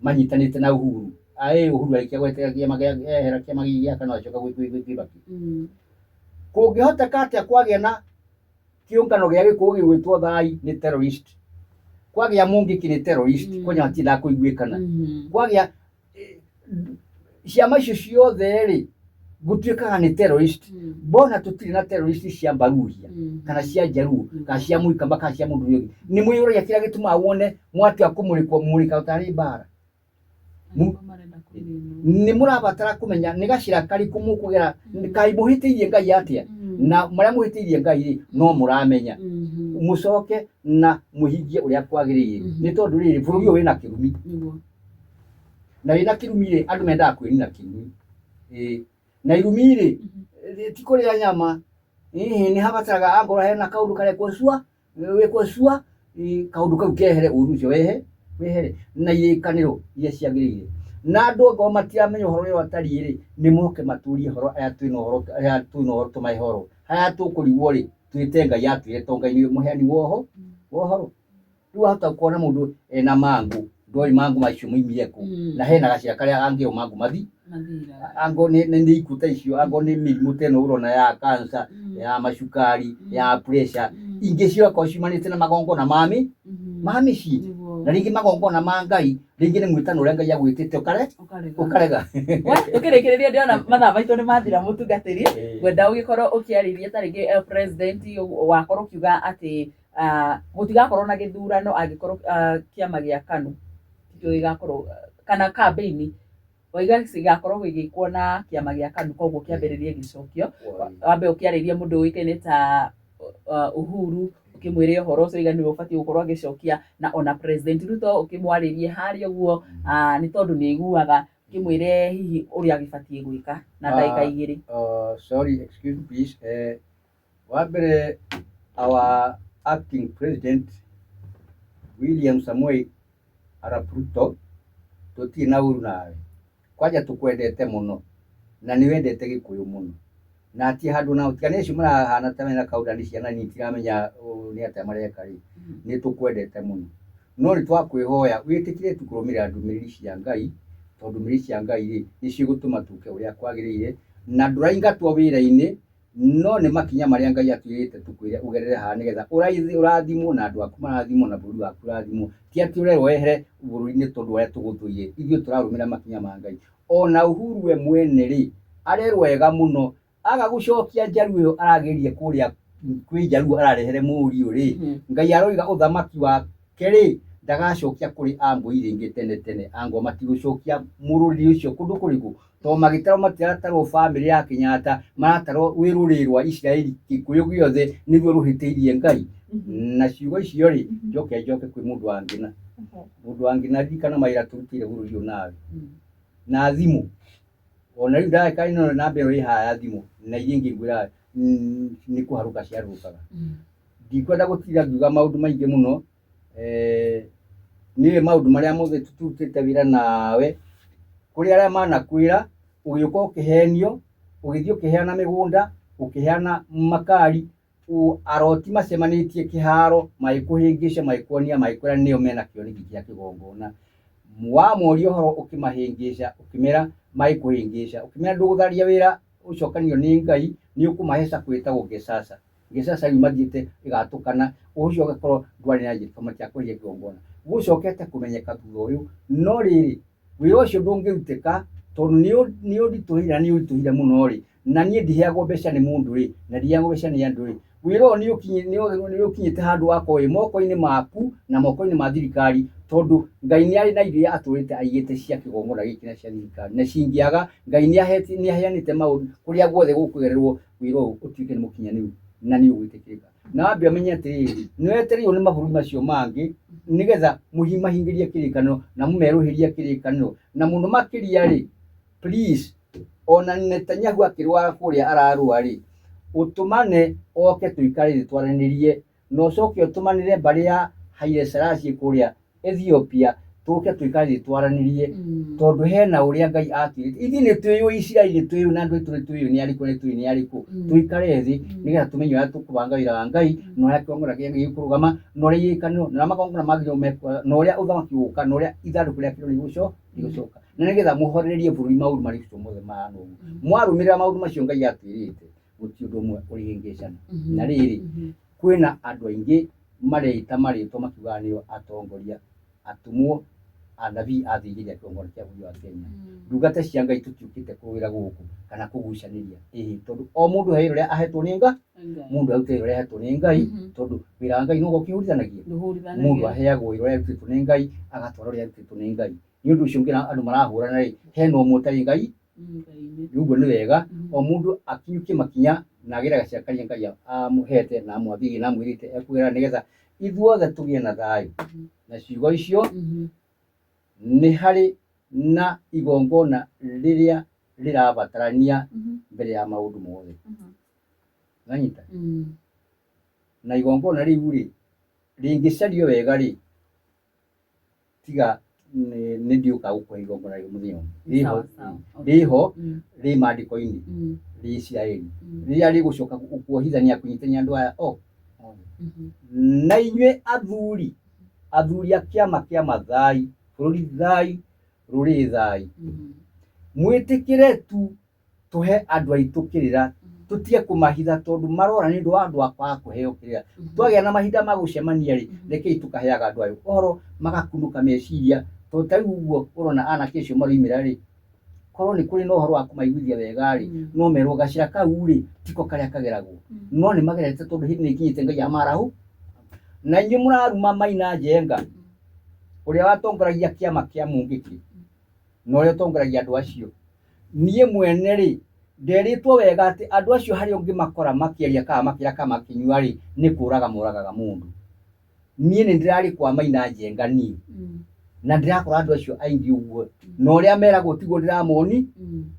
manyitanĩte na Uhuru. Aĩ Uhuru arĩkia gwetera kĩama gĩa ehera kĩama gĩkĩ gĩa KANU acoka gwĩ gwĩ gwĩ Kĩbakĩ. Kũngĩhoteka atĩa kwagĩa na Kĩũngano gĩa Gĩkũyũ gĩgwĩtwo Thai nĩ terrorist. Kwagĩa Mũngĩkĩ nĩ terrorist, kwanja matiendaga kũiguĩkana. Kwagĩa ciama icio ciothe rĩ, gũtuĩkaga nĩ terrorist. Mbona tũtirĩ na terrorist cia Mbaruhia kana cia Njaruo kana cia Mũikamba kana cia mũndũ ũrĩa ũngĩ. Nĩ mwĩyũragia kĩrĩa gĩtũmaga wone mwatua kũmũrĩkwo mũmũrĩkaga tarĩ mbara. Nĩ mũrabatara kũmenya nĩ gacĩra karĩkũ mũkũgera, kaĩ mũhĩtĩirie Ngai atĩa, na marĩa mũhĩtĩirie Ngai rĩ, no mũramenya. Mũcoke na mũhingie ũrĩa kwagĩrĩire, nĩ tondũ rĩrĩ, bũrũri ũyũ wĩna kĩrumi. Na wĩna kĩrumi rĩ, andũ mendaga kwĩrina kĩrumi. Ĩĩ. Na irumi rĩ, ti kũrĩa nyama, ĩhĩ, nĩ habataraga angorwo hena kaũndũ karekwo cua, wĩkwo cua, kaũndũ kau kehere, ũru ũcio wehe, wehere. Na irĩkanĩro iria ciagĩrĩire. Na andũ angorwo matiramenya ũhoro ũrĩa ũtariĩ rĩ, nĩ moke matũrie ũhoro arĩa twĩna ũhoro, arĩa twĩna ũhoro tũmahe ũhoro. Harĩa tũkũrigwo rĩ, twĩte Ngai atwĩre tondũ Ngai nĩwe mũheani wa ũhoro. Rĩu wahota kuona mũndũ ena mangũ, ndoĩ mangũ macio maumire kũ, na hena gacĩra karĩa angĩo mangũ mathi, Mathira. Ango nĩ ikuũ ta icio, ango nĩ mĩrimũ ta ĩno ũrona ya cancer, ya macukari, ya pressure, ingĩ cigakorwo ciumanĩte na magongona ma ma mĩciĩ, na rĩngĩ magongona ma Ngai, rĩngĩ nĩ mwĩtano ũrĩa Ngai agwĩtĩte ũkare Ũkarega. Ũkarega. We, tũkĩrĩkĩrĩria ndĩrona mathaa maitũ nĩ mathira mũtungatĩri, ngwenda ũgĩkorwo ũkĩarĩria ta rĩngĩ president wakorwo ũkiuga atĩ gũtigakorwo na gĩthurano angĩkorwo kĩama gĩa KANU tikĩo gĩgakorwo kana kambĩini waiga cigakorwo gĩgĩkwo na kĩama gĩa KANU, koguo kĩambĩrĩrie gĩcokio. Wambe ũkĩarĩrie mũndũ ũĩkaine ta Uhuru, ũkĩmwĩre ũhoro ũcio waiga nĩwe ũbatiĩ gũkorwo agĩcokia, na ona President Ruto ũkĩmwarĩrie harĩa ũguo, nĩ tondũ nĩ aiguaga, ũkĩmwĩre hihi ũrĩa agĩbatiĩ gwĩka na ndagĩka 2. Sorry, excuse me please. Wa mbere, our acting president William Samoei Arap Ruto, tũtirĩ na ũru nawe. Kwanja tũkwendete mũno na nĩ wendete Gĩkũyũ mũno. Na hatirĩ handũ nao tiga nĩ acio marahana ta mena kaũndũ nĩ ciana nini itiramenya nĩ atĩa mareka rĩ, nĩ tũkwendete mũno. No nĩ twakwĩhoya wĩtĩkĩre tu kũrũmĩrĩra ndũmĩrĩri cia Ngai, tondũ ndũmĩrĩri cia Ngai rĩ, nĩcio igũtũma tũke ũrĩa kwagĩrĩire, na ndũraingatwo wĩra-inĩ, no nĩ makinya marĩa Ngai atwĩrĩte tũkwĩre ũgerere haha nĩgetha ũrathimwo na andũ aku marathimwo na bũrũri waku ũrathimwo. Ti atĩ ũrerwo wehere bũrũri-inĩ tondũ arĩa tũgũthũire, ithuĩ tũrarũmĩrĩra makinya ma Ngai. Ona Uhuru we mwene rĩ, arerwo wega mũno, aga gũcokia Njaruo ĩyo arageria kũrĩa kwĩ Njaruo ararehere mũriũ rĩ, Ngai aroiga ũthamaki wake rĩ, ndagacokia kũrĩ Ambũi rĩngĩ tene tene, angwa matigũcokia mũrũrĩrĩ ũcio kũndũ kũrĩkũ, tondũ magĩtarwo matiratarwo bamĩrĩ ya Kenyatta, maratarwo wĩ rũrĩrĩ rwa Isiraeli, Gĩkũyũ gĩothe nĩruo rũhĩtĩirie Ngai. Na ciugo icio rĩ, njoke njoke kwĩ mũndũ wa Ngĩna. Mũndũ wa Ngĩna, ririkana mawĩra tũrutĩire bũrũri ũyũ nawe. Na thimũ, ona rĩu ndagĩka ĩno namba ĩno ĩ haha ya thimũ, na iria ingĩ ngwĩraga nĩ kũharũka ciharũrũkaga. Ndikwenda gũtinda ngiuga maũndũ maingĩ mũno, nĩũĩ maũndũ marĩa mothe tũrutĩte wĩra nawe, kũrĩ arĩa manakwĩra, ũgĩũka ũkĩhenio, ũgĩthiĩ ũkĩheana mĩgũnda, ũkĩheana makari, aroti macemanĩtie kĩharo, magĩkũhĩngĩca, magĩkuonia, magĩkwĩra nĩo mena kĩoneki kĩa kĩgongona. Wamoria ũhoro ũkĩmahĩngĩca, ũkĩmera magĩkũhĩngĩca, ũkĩmera ndũgũtharia wĩra ũcokanio nĩ Ngai, nĩ ũkũmahe sacco ĩtagwo Gesasa. Gesasa rĩu mathiĩte ĩgatũkana, ũcio ũgakorwo ndwarĩ na gĩtũma kĩa kweheria kĩgongona. Gũcokete kũmenyeka thutha ũyũ, no rĩrĩ, wĩra ũcio ndũngĩrutĩka tondũ nĩ ũritũhĩire na nĩ ũritũhĩire mũno rĩ, na niĩ ndiheagwo mbeca nĩ mũndũ rĩ, na ndiheagwo mbeca nĩ andũ rĩ, wĩra ũyũ nĩ ũkinyĩte handũ wakorwo wĩ moko-inĩ maku na moko-inĩ ma thirikari, tondũ Ngai nĩ arĩ na indo iria atũrĩte aigĩte cia kĩgongona gĩkĩ na cia thirikari, na cingĩaga Ngai nĩ aheanĩte maũndũ kũrĩa guothe gũkũgererwo wĩra ũyũ ũtuĩke nĩ mũkinyanĩru na nĩ ũgwĩtĩkĩrĩka. Na wambe ũmenye atĩrĩrĩ, nĩ wetereirwo nĩ mabũrũri macio mangĩ nĩgetha mahingĩrie kĩrĩkanĩro na mũmerũhĩrie kĩrĩkanĩro, na mũno makĩria rĩ, please, ona Netanyahu akĩrwara kũrĩa ararũa rĩ, ũtũmane oke tũikare thĩ twaranĩrie, na ũcoke ũtũmanĩre mbarĩ ya Haile Selassie kũrĩa Ethiopia, tũke tũikare thĩ twaranĩrie, tondũ hena ũrĩa Ngai atwĩrĩte. Ithuĩ nĩ twĩyũĩ, Isiraeli nĩ twĩyũĩ na andũ aitũ nĩ twĩyũĩ nĩ arĩkũ na nĩ twĩyũĩ nĩ arĩkũ. Tũikare thĩ nĩgetha tũmenye ũrĩa tũkũbanga wĩra wa Ngai, na ũrĩa kĩgongona gĩkũrũgama, na ũrĩa irĩkanĩro, na ũrĩa magongona magĩrĩirwo mekwo, na ũrĩa ũthamaki ũgũka, na ũrĩa ithandũkũ rĩa kĩrĩkanĩro rĩgũcoka. Na nĩgetha mũhorererie bũrũri maũru marĩa macio mothe mahana ũguo. Mwarũmĩrĩra maũndũ macio Ngai atwĩrĩte, gũtirĩ ũndũ ũmwe ũrĩhĩngĩcana. Na rĩrĩ, Kwĩna andũ aingĩ mareita marĩtwa makiugaga nĩo atongoria, atũmwo, anabii athĩnjĩri a kĩgongona kĩa bũrũri wa Kenya. Ndungata cia Ngai tũtiũkĩte kũrũĩra gũkũ kana kũgucanĩria, ĩhĩ, tondũ o mũndũ he wĩra ũrĩa ahetwo nĩ Ngai, mũndũ arute wĩra ũrĩa ahetwo nĩ Ngai, tondũ wĩra wa Ngai nũgo ũkĩhũrithanagia. Mũndũ aheagwo wĩra ũrĩa arutĩtwo nĩ Ngai, agatwara ũrĩa arutĩtwo nĩ Ngai. Nĩ ũndũ ũcio ũngĩona andũ marahũrana rĩ, hena ũmwe ũtarĩ Ngai, ũguo nĩ wega o mũndũ akinyũkie makinya na agere gacĩra karĩa Ngai amũhete na amwathĩire na amwĩrĩte ekũgera nĩgetha ithuothe tũgĩe na thayũ. Na ciugo icio nĩ harĩ na igongona rĩrĩa rĩrabatarania mbere ya maũndũ mothe. Nanyita? Na igongona rĩu rĩ, rĩngĩcario wega rĩ, tiga nĩ ndiũka gũkũhe igongona rĩu mũthenya ũmwe. Rĩho, Sawa, sawa. Okay. rĩho rĩ maandĩko-inĩ rĩ Isiraeli rĩrĩa rĩgũcoka kuohithania kũnyitania andũ aya o othe. Na inyuĩ athuri, athuri a kĩama kĩa Mathai, bũrũri thai, rũrĩrĩ thai, mwĩtĩkĩre tu tũhe andũ aitũ kĩrĩra, tũtige kũmahitha tondũ marora nĩ ũndũ wa andũ a kwaga kũheo kĩrĩra. Twagĩa na mahinda ma gũcemania rĩ, rekei tũkaheaga andũ aya ũhoro magakunũka meciria, tondũ ta rĩu ũguo ũrona anake acio maroimĩra rĩ, korwo nĩ kũrĩ na ũhoro wa kũmaiguithia wega rĩ, no merwo gacĩra kau rĩ, tiko karĩa kageragwo. No nĩ magerete tondũ hĩndĩ nĩ ĩkinyĩte Ngai amarahu. Na inyuĩ mũraruma Maina Njenga, ũrĩa watongoragia kĩama kĩa Mũngĩkĩ, na ũrĩa ũtongoragia andũ acio. Niĩ mwene rĩ, nderĩtwo wega atĩ andũ acio harĩa ũngĩmakora makĩaria kana makĩra kana makĩnyua rĩ, nĩ kũraga moragaga mũndũ. Niĩ nĩ ndĩrarĩ kwa Maina Njenga niĩ, na ndĩrakora andũ acio aingĩ ũguo, na ũrĩa meragwo tiguo ndĩramoni,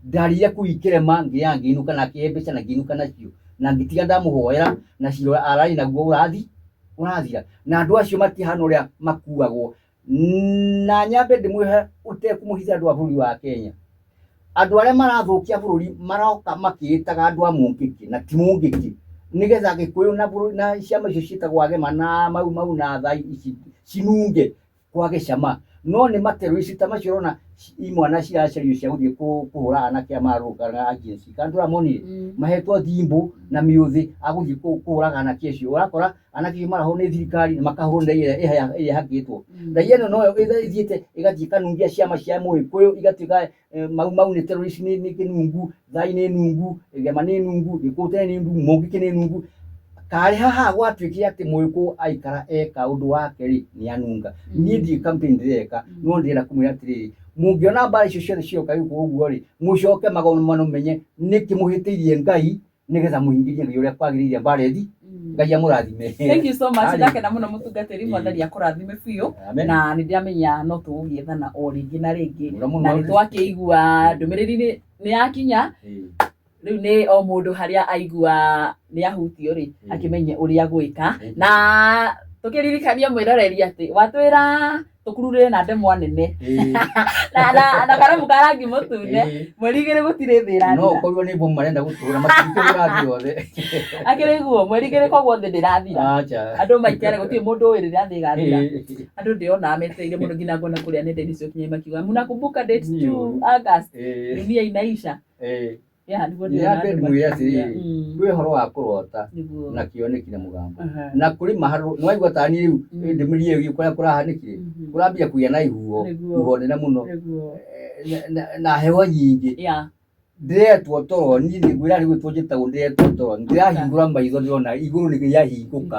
ndarĩire kũu ikĩrema ngĩya ngĩinũka na akĩhe mbeca na ngĩinũka nacio, na ngĩtiga ndamũhoera na cira ararĩ naguo ũrathi ũrathira. Na andũ acio matihana ũrĩa makuagwo. Na nyambe ndĩmwĩhe ũtekũmũhitha andũ a bũrũri wa Kenya, andũ arĩa marathũkia bũrũri maroka makĩĩtaga andũ a Mũngĩkĩ na ti Mũngĩkĩ, nĩgetha Gĩkũyũ na bũrũri na ciama icio ciĩtagwo Agema na Mau Mau na Thai ici cinunge kwage cama. No nĩ materrorist ta macio ũrona imwana ciracario cia gũthiĩ kũhũra anake aya mararũrũngana a Gen Z. Kana ndũramonire? Mahetwo thimbũ na mĩũthĩ a gũthiĩ kũũraga anake acio. Ũrakora anake acio marahũrwo nĩ thirikari na makahũrwo nĩ raia ĩrĩa ĩhakĩtwo. Raia ĩno noyo ĩthiĩte ĩgathiĩ ĩkanungia ciama cia Mũgĩkũyũ igatuĩka Mau Mau nĩ terrorist nĩ kĩnungu, Thai nĩ nungu, Gema nĩ nungu, Gĩkũyũ tene nĩ nungu, Mũngĩkĩ nĩ nungu. Karĩ haha gwatuĩkire atĩ Mũgĩkũyũ aikara eka ũndũ wake rĩ, nĩ anunga. Niĩ ndirĩ campaign ndĩreka, no ndĩrenda kũmwĩra atĩrĩrĩ, mũngĩona mbara icio ciothe cioka gũkũ ũguo rĩ, mũcoke magomano mũmenye nĩkĩ mũhĩtĩirie Ngai nĩgetha mũhingĩrie Ngai ũrĩa kwagĩrĩire mbara ĩthi. Ngai amũrathime. Thank you so much. Harĩ. Ndakena mũno mũtungatĩri, Mwathani akũrathime biũ. Amen. Na nĩ ndĩramenya no tũgũgĩethana o rĩngĩ na rĩngĩ. Mũno mũno. Na nĩ twakĩigua ndũmĩrĩri nĩ yakinya. Rĩu nĩ o mũndũ harĩa aigua nĩ ahutio rĩ, akĩmenye ũrĩa gwĩka. Na tũkĩririkanie mwĩroreri atĩ watwĩra tũkururĩre na ndemwa nene na karamu ka rangi mũtune, 2 gũtirĩ thĩ No ĩrathira. ũkorirwo nĩ bomu marenda gũtũra matingĩhũra thĩ yothe. Akĩrĩ guo 2 koguo thĩ ndĩrathira. Acha. Andũ maikare gũtirĩ mũndũ ũĩ rĩrĩa thĩ ĩgathira. Andũ ndĩronaga metereire mũno nginya ngona kũrĩa nenda-inĩ cia ũkinyanĩria makiuga mnakumbuka date 2 August dunia inaisha. Ya, nĩguo ndĩrona Nyambe andũ ndĩmwĩre makiuga. atĩrĩrĩ, kwĩ ũhoro wa kũrota na kĩoneki na mũgambo. Na kũrĩ maharũ, nĩ waigua ta niĩ rĩu ndũmĩrĩri ĩyo ĩgiĩ kũrĩa kũrahanĩkire, kũrambia kũgĩa na ihuho, huho nene mũno, na heho nyingĩ. Ndĩretwo toro, niĩ ngwĩra nĩ gwĩtwo njĩtagwo ndĩretwo toro, ndĩrahingũra maitho ndĩrona igũrũ nĩ rĩahingũka,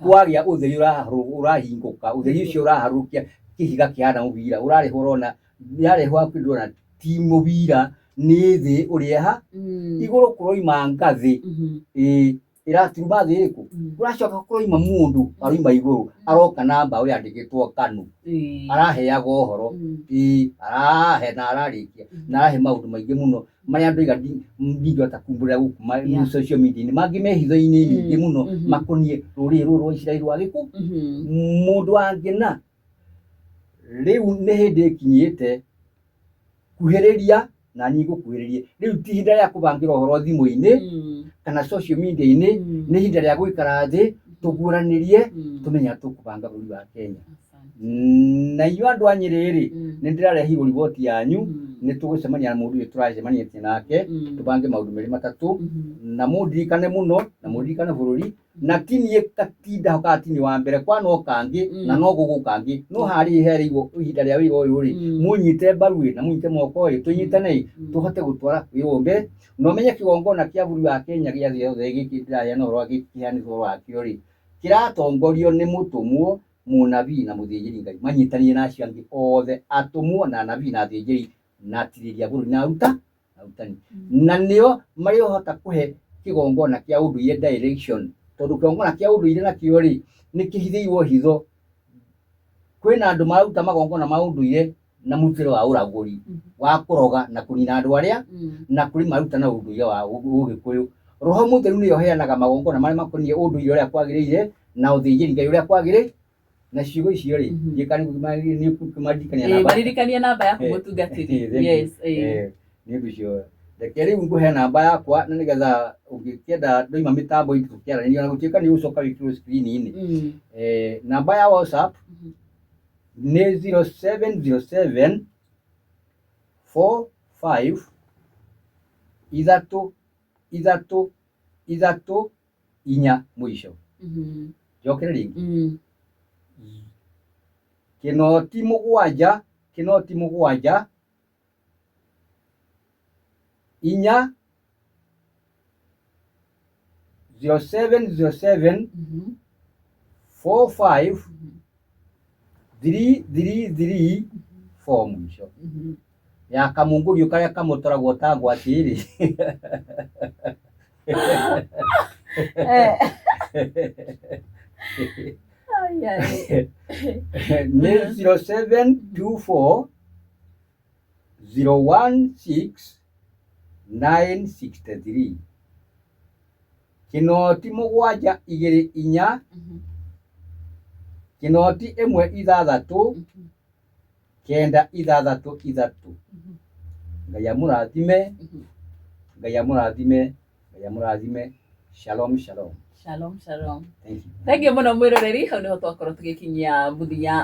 kwagĩa ũtheri ũrahingũka, ũtheri ũcio ũraharũrũkia kĩhiga kĩhana mũbira, ũrarehwo ũrona, yarehwo hakuhĩ ndĩrona ti mũbira, nĩ thĩ ũrĩa ha, igũrũ kũroima ngathĩ, ĩĩ, ĩraturuma thĩ ĩrĩkũ? Kũracoka kũroima mũndũ aroima igũrũ, aroka na mbaũ yandĩkĩtwo KANU, araheaga ũhoro, ĩĩ, arahe na ararĩkia, na arahe maũndũ maingĩ mũno marĩa andũ aiga ndingĩhota kumbũrĩra gũkũ social media-inĩ, mangĩ me hitho-inĩ nyingĩ mũno makoniĩ rũrĩrĩ rũrũ rwa Isiraeli rwa gĩkũ. Mũndũ angĩna rĩu nĩ hĩndĩ ĩkinyĩte kuhĩrĩria na niĩ ngũkuhĩrĩrie. Rĩu ti ihinda rĩa kũbangĩra ũhoro thimũ-inĩ kana social media-inĩ, nĩ ihinda rĩa gũikara thĩ tũguũranĩrie tũmenye ũrĩa tũkũbanga bũrũri wa Kenya. Na inyuĩ andũ a Nyĩrĩ rĩ, nĩ ndĩrarehirwo riboti yanyu, nĩ tũgũcemania na mũndũ ũyũ tũracemanĩtie nake, tũbange maũndũ merĩ matatũ, na mũndirikane mũno, na mũndirikane bũrũri, na ti niĩ gatinda ho kana ti niĩ wa mbere, kwanoka angĩ, na no gũgũka angĩ, no harĩa hereirwo ihinda rĩa wĩra ũyũ rĩ, mũnyite mbaru ĩ, na mũnyite moko ĩ, tũnyitane ĩ, tũhote gũtwara wĩra ũyũ mbere, na ũmenye kĩgongona kĩa bũrũri wa Kenya gĩa thĩ yothe gĩkĩ ndĩraheana ũhoro wa gĩkĩ kĩheanĩtwo ũhoro wakĩo rĩ, kĩratongorio nĩ mũtũmwo, mũnabii na mũthĩnjĩri Ngai, manyitanĩire na acio angĩ othe, atũmwo na anabii na athĩnjĩri na atirĩria a bũrũri na arutani, na nĩo marĩhota kũhe kĩgongona kĩa ũndũire direction, tondũ kĩgongona kĩa ũndũire nakĩo rĩ, nĩ kĩhithĩirwo hitho. Kwĩna andũ mararuta magongona ma ũndũire na mũrutĩre wa ũragũri, wa kũroga na kũnina andũ arĩa, na kũrĩ maruta na ũndũire wa ũgĩkũyũ. Roho Mũtheru nĩwe ũheanaga magongona marĩa makoniĩ ũndũire ũrĩa kwagĩrĩire na ũthĩnjĩri Ngai ũrĩa kwagĩrĩire. Na ciugo icio rĩ, nĩ ũkũmaririkania namba. Maririkanie namba yaku mũtungatĩri. Thank you. Yes. Nĩ ũndũ ũcio reke rĩu ngũhe namba yakwa, na nĩgetha ũngĩkĩenda ndoima mĩtambo-inĩ tũkĩaranĩria, ona gũtuĩka nĩ ũgũcoka wĩkĩrwo screen-inĩ. Namba ya WhatsApp nĩ 0707 45 3 3 3 4 mũico. Njokere rĩngĩ. Kĩnoti mũgwanja, kĩnoti mũgwanja, inya, 0707 45 3 3 3 4 mũico. Ya kamũngũriũ karĩa kamũtoragwo ta ngwacĩ rĩ. Ai, ai. Nĩ 0724 016 963. Kĩnoti mũgwanja igĩrĩ inya, kĩnoti ĩmwe ithathatũ, kenda ithathatũ ithatũ. Ngai amũrathime, Ngai amũrathime, Ngai amũrathime. Shalom, shalom. Shalom, shalom. Thank you. Thank you mũno mwĩroreri, hau nĩho twakorwo tũgĩkinyia mũthia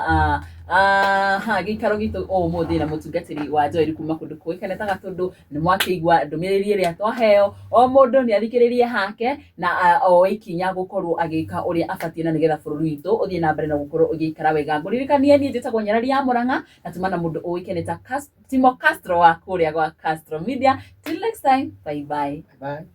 ha gĩikaro gitũ ũmũthĩ na mũtungatĩri wa Joel kuma kũndũ kũĩkaine ta Gatũndũ. Nĩ mwakĩigua ndũmĩrĩri ĩrĩa twaheo, o mũndũ nĩ athikĩrĩrie hake na oe ikinya gũkorwo agĩka ũrĩa abatiĩ, na nĩgetha bũrũri witũ ũthiĩ na mbere na gũkorwo ũgĩikara wega. Ngũririkanie niĩ njĩtagwo Nyarari ya Mũrang'a, na tuma na mũndũ ũĩkaine ta Timo Castro wa kũrĩa gwa Castro Media. Till next time, bye bye. Bye.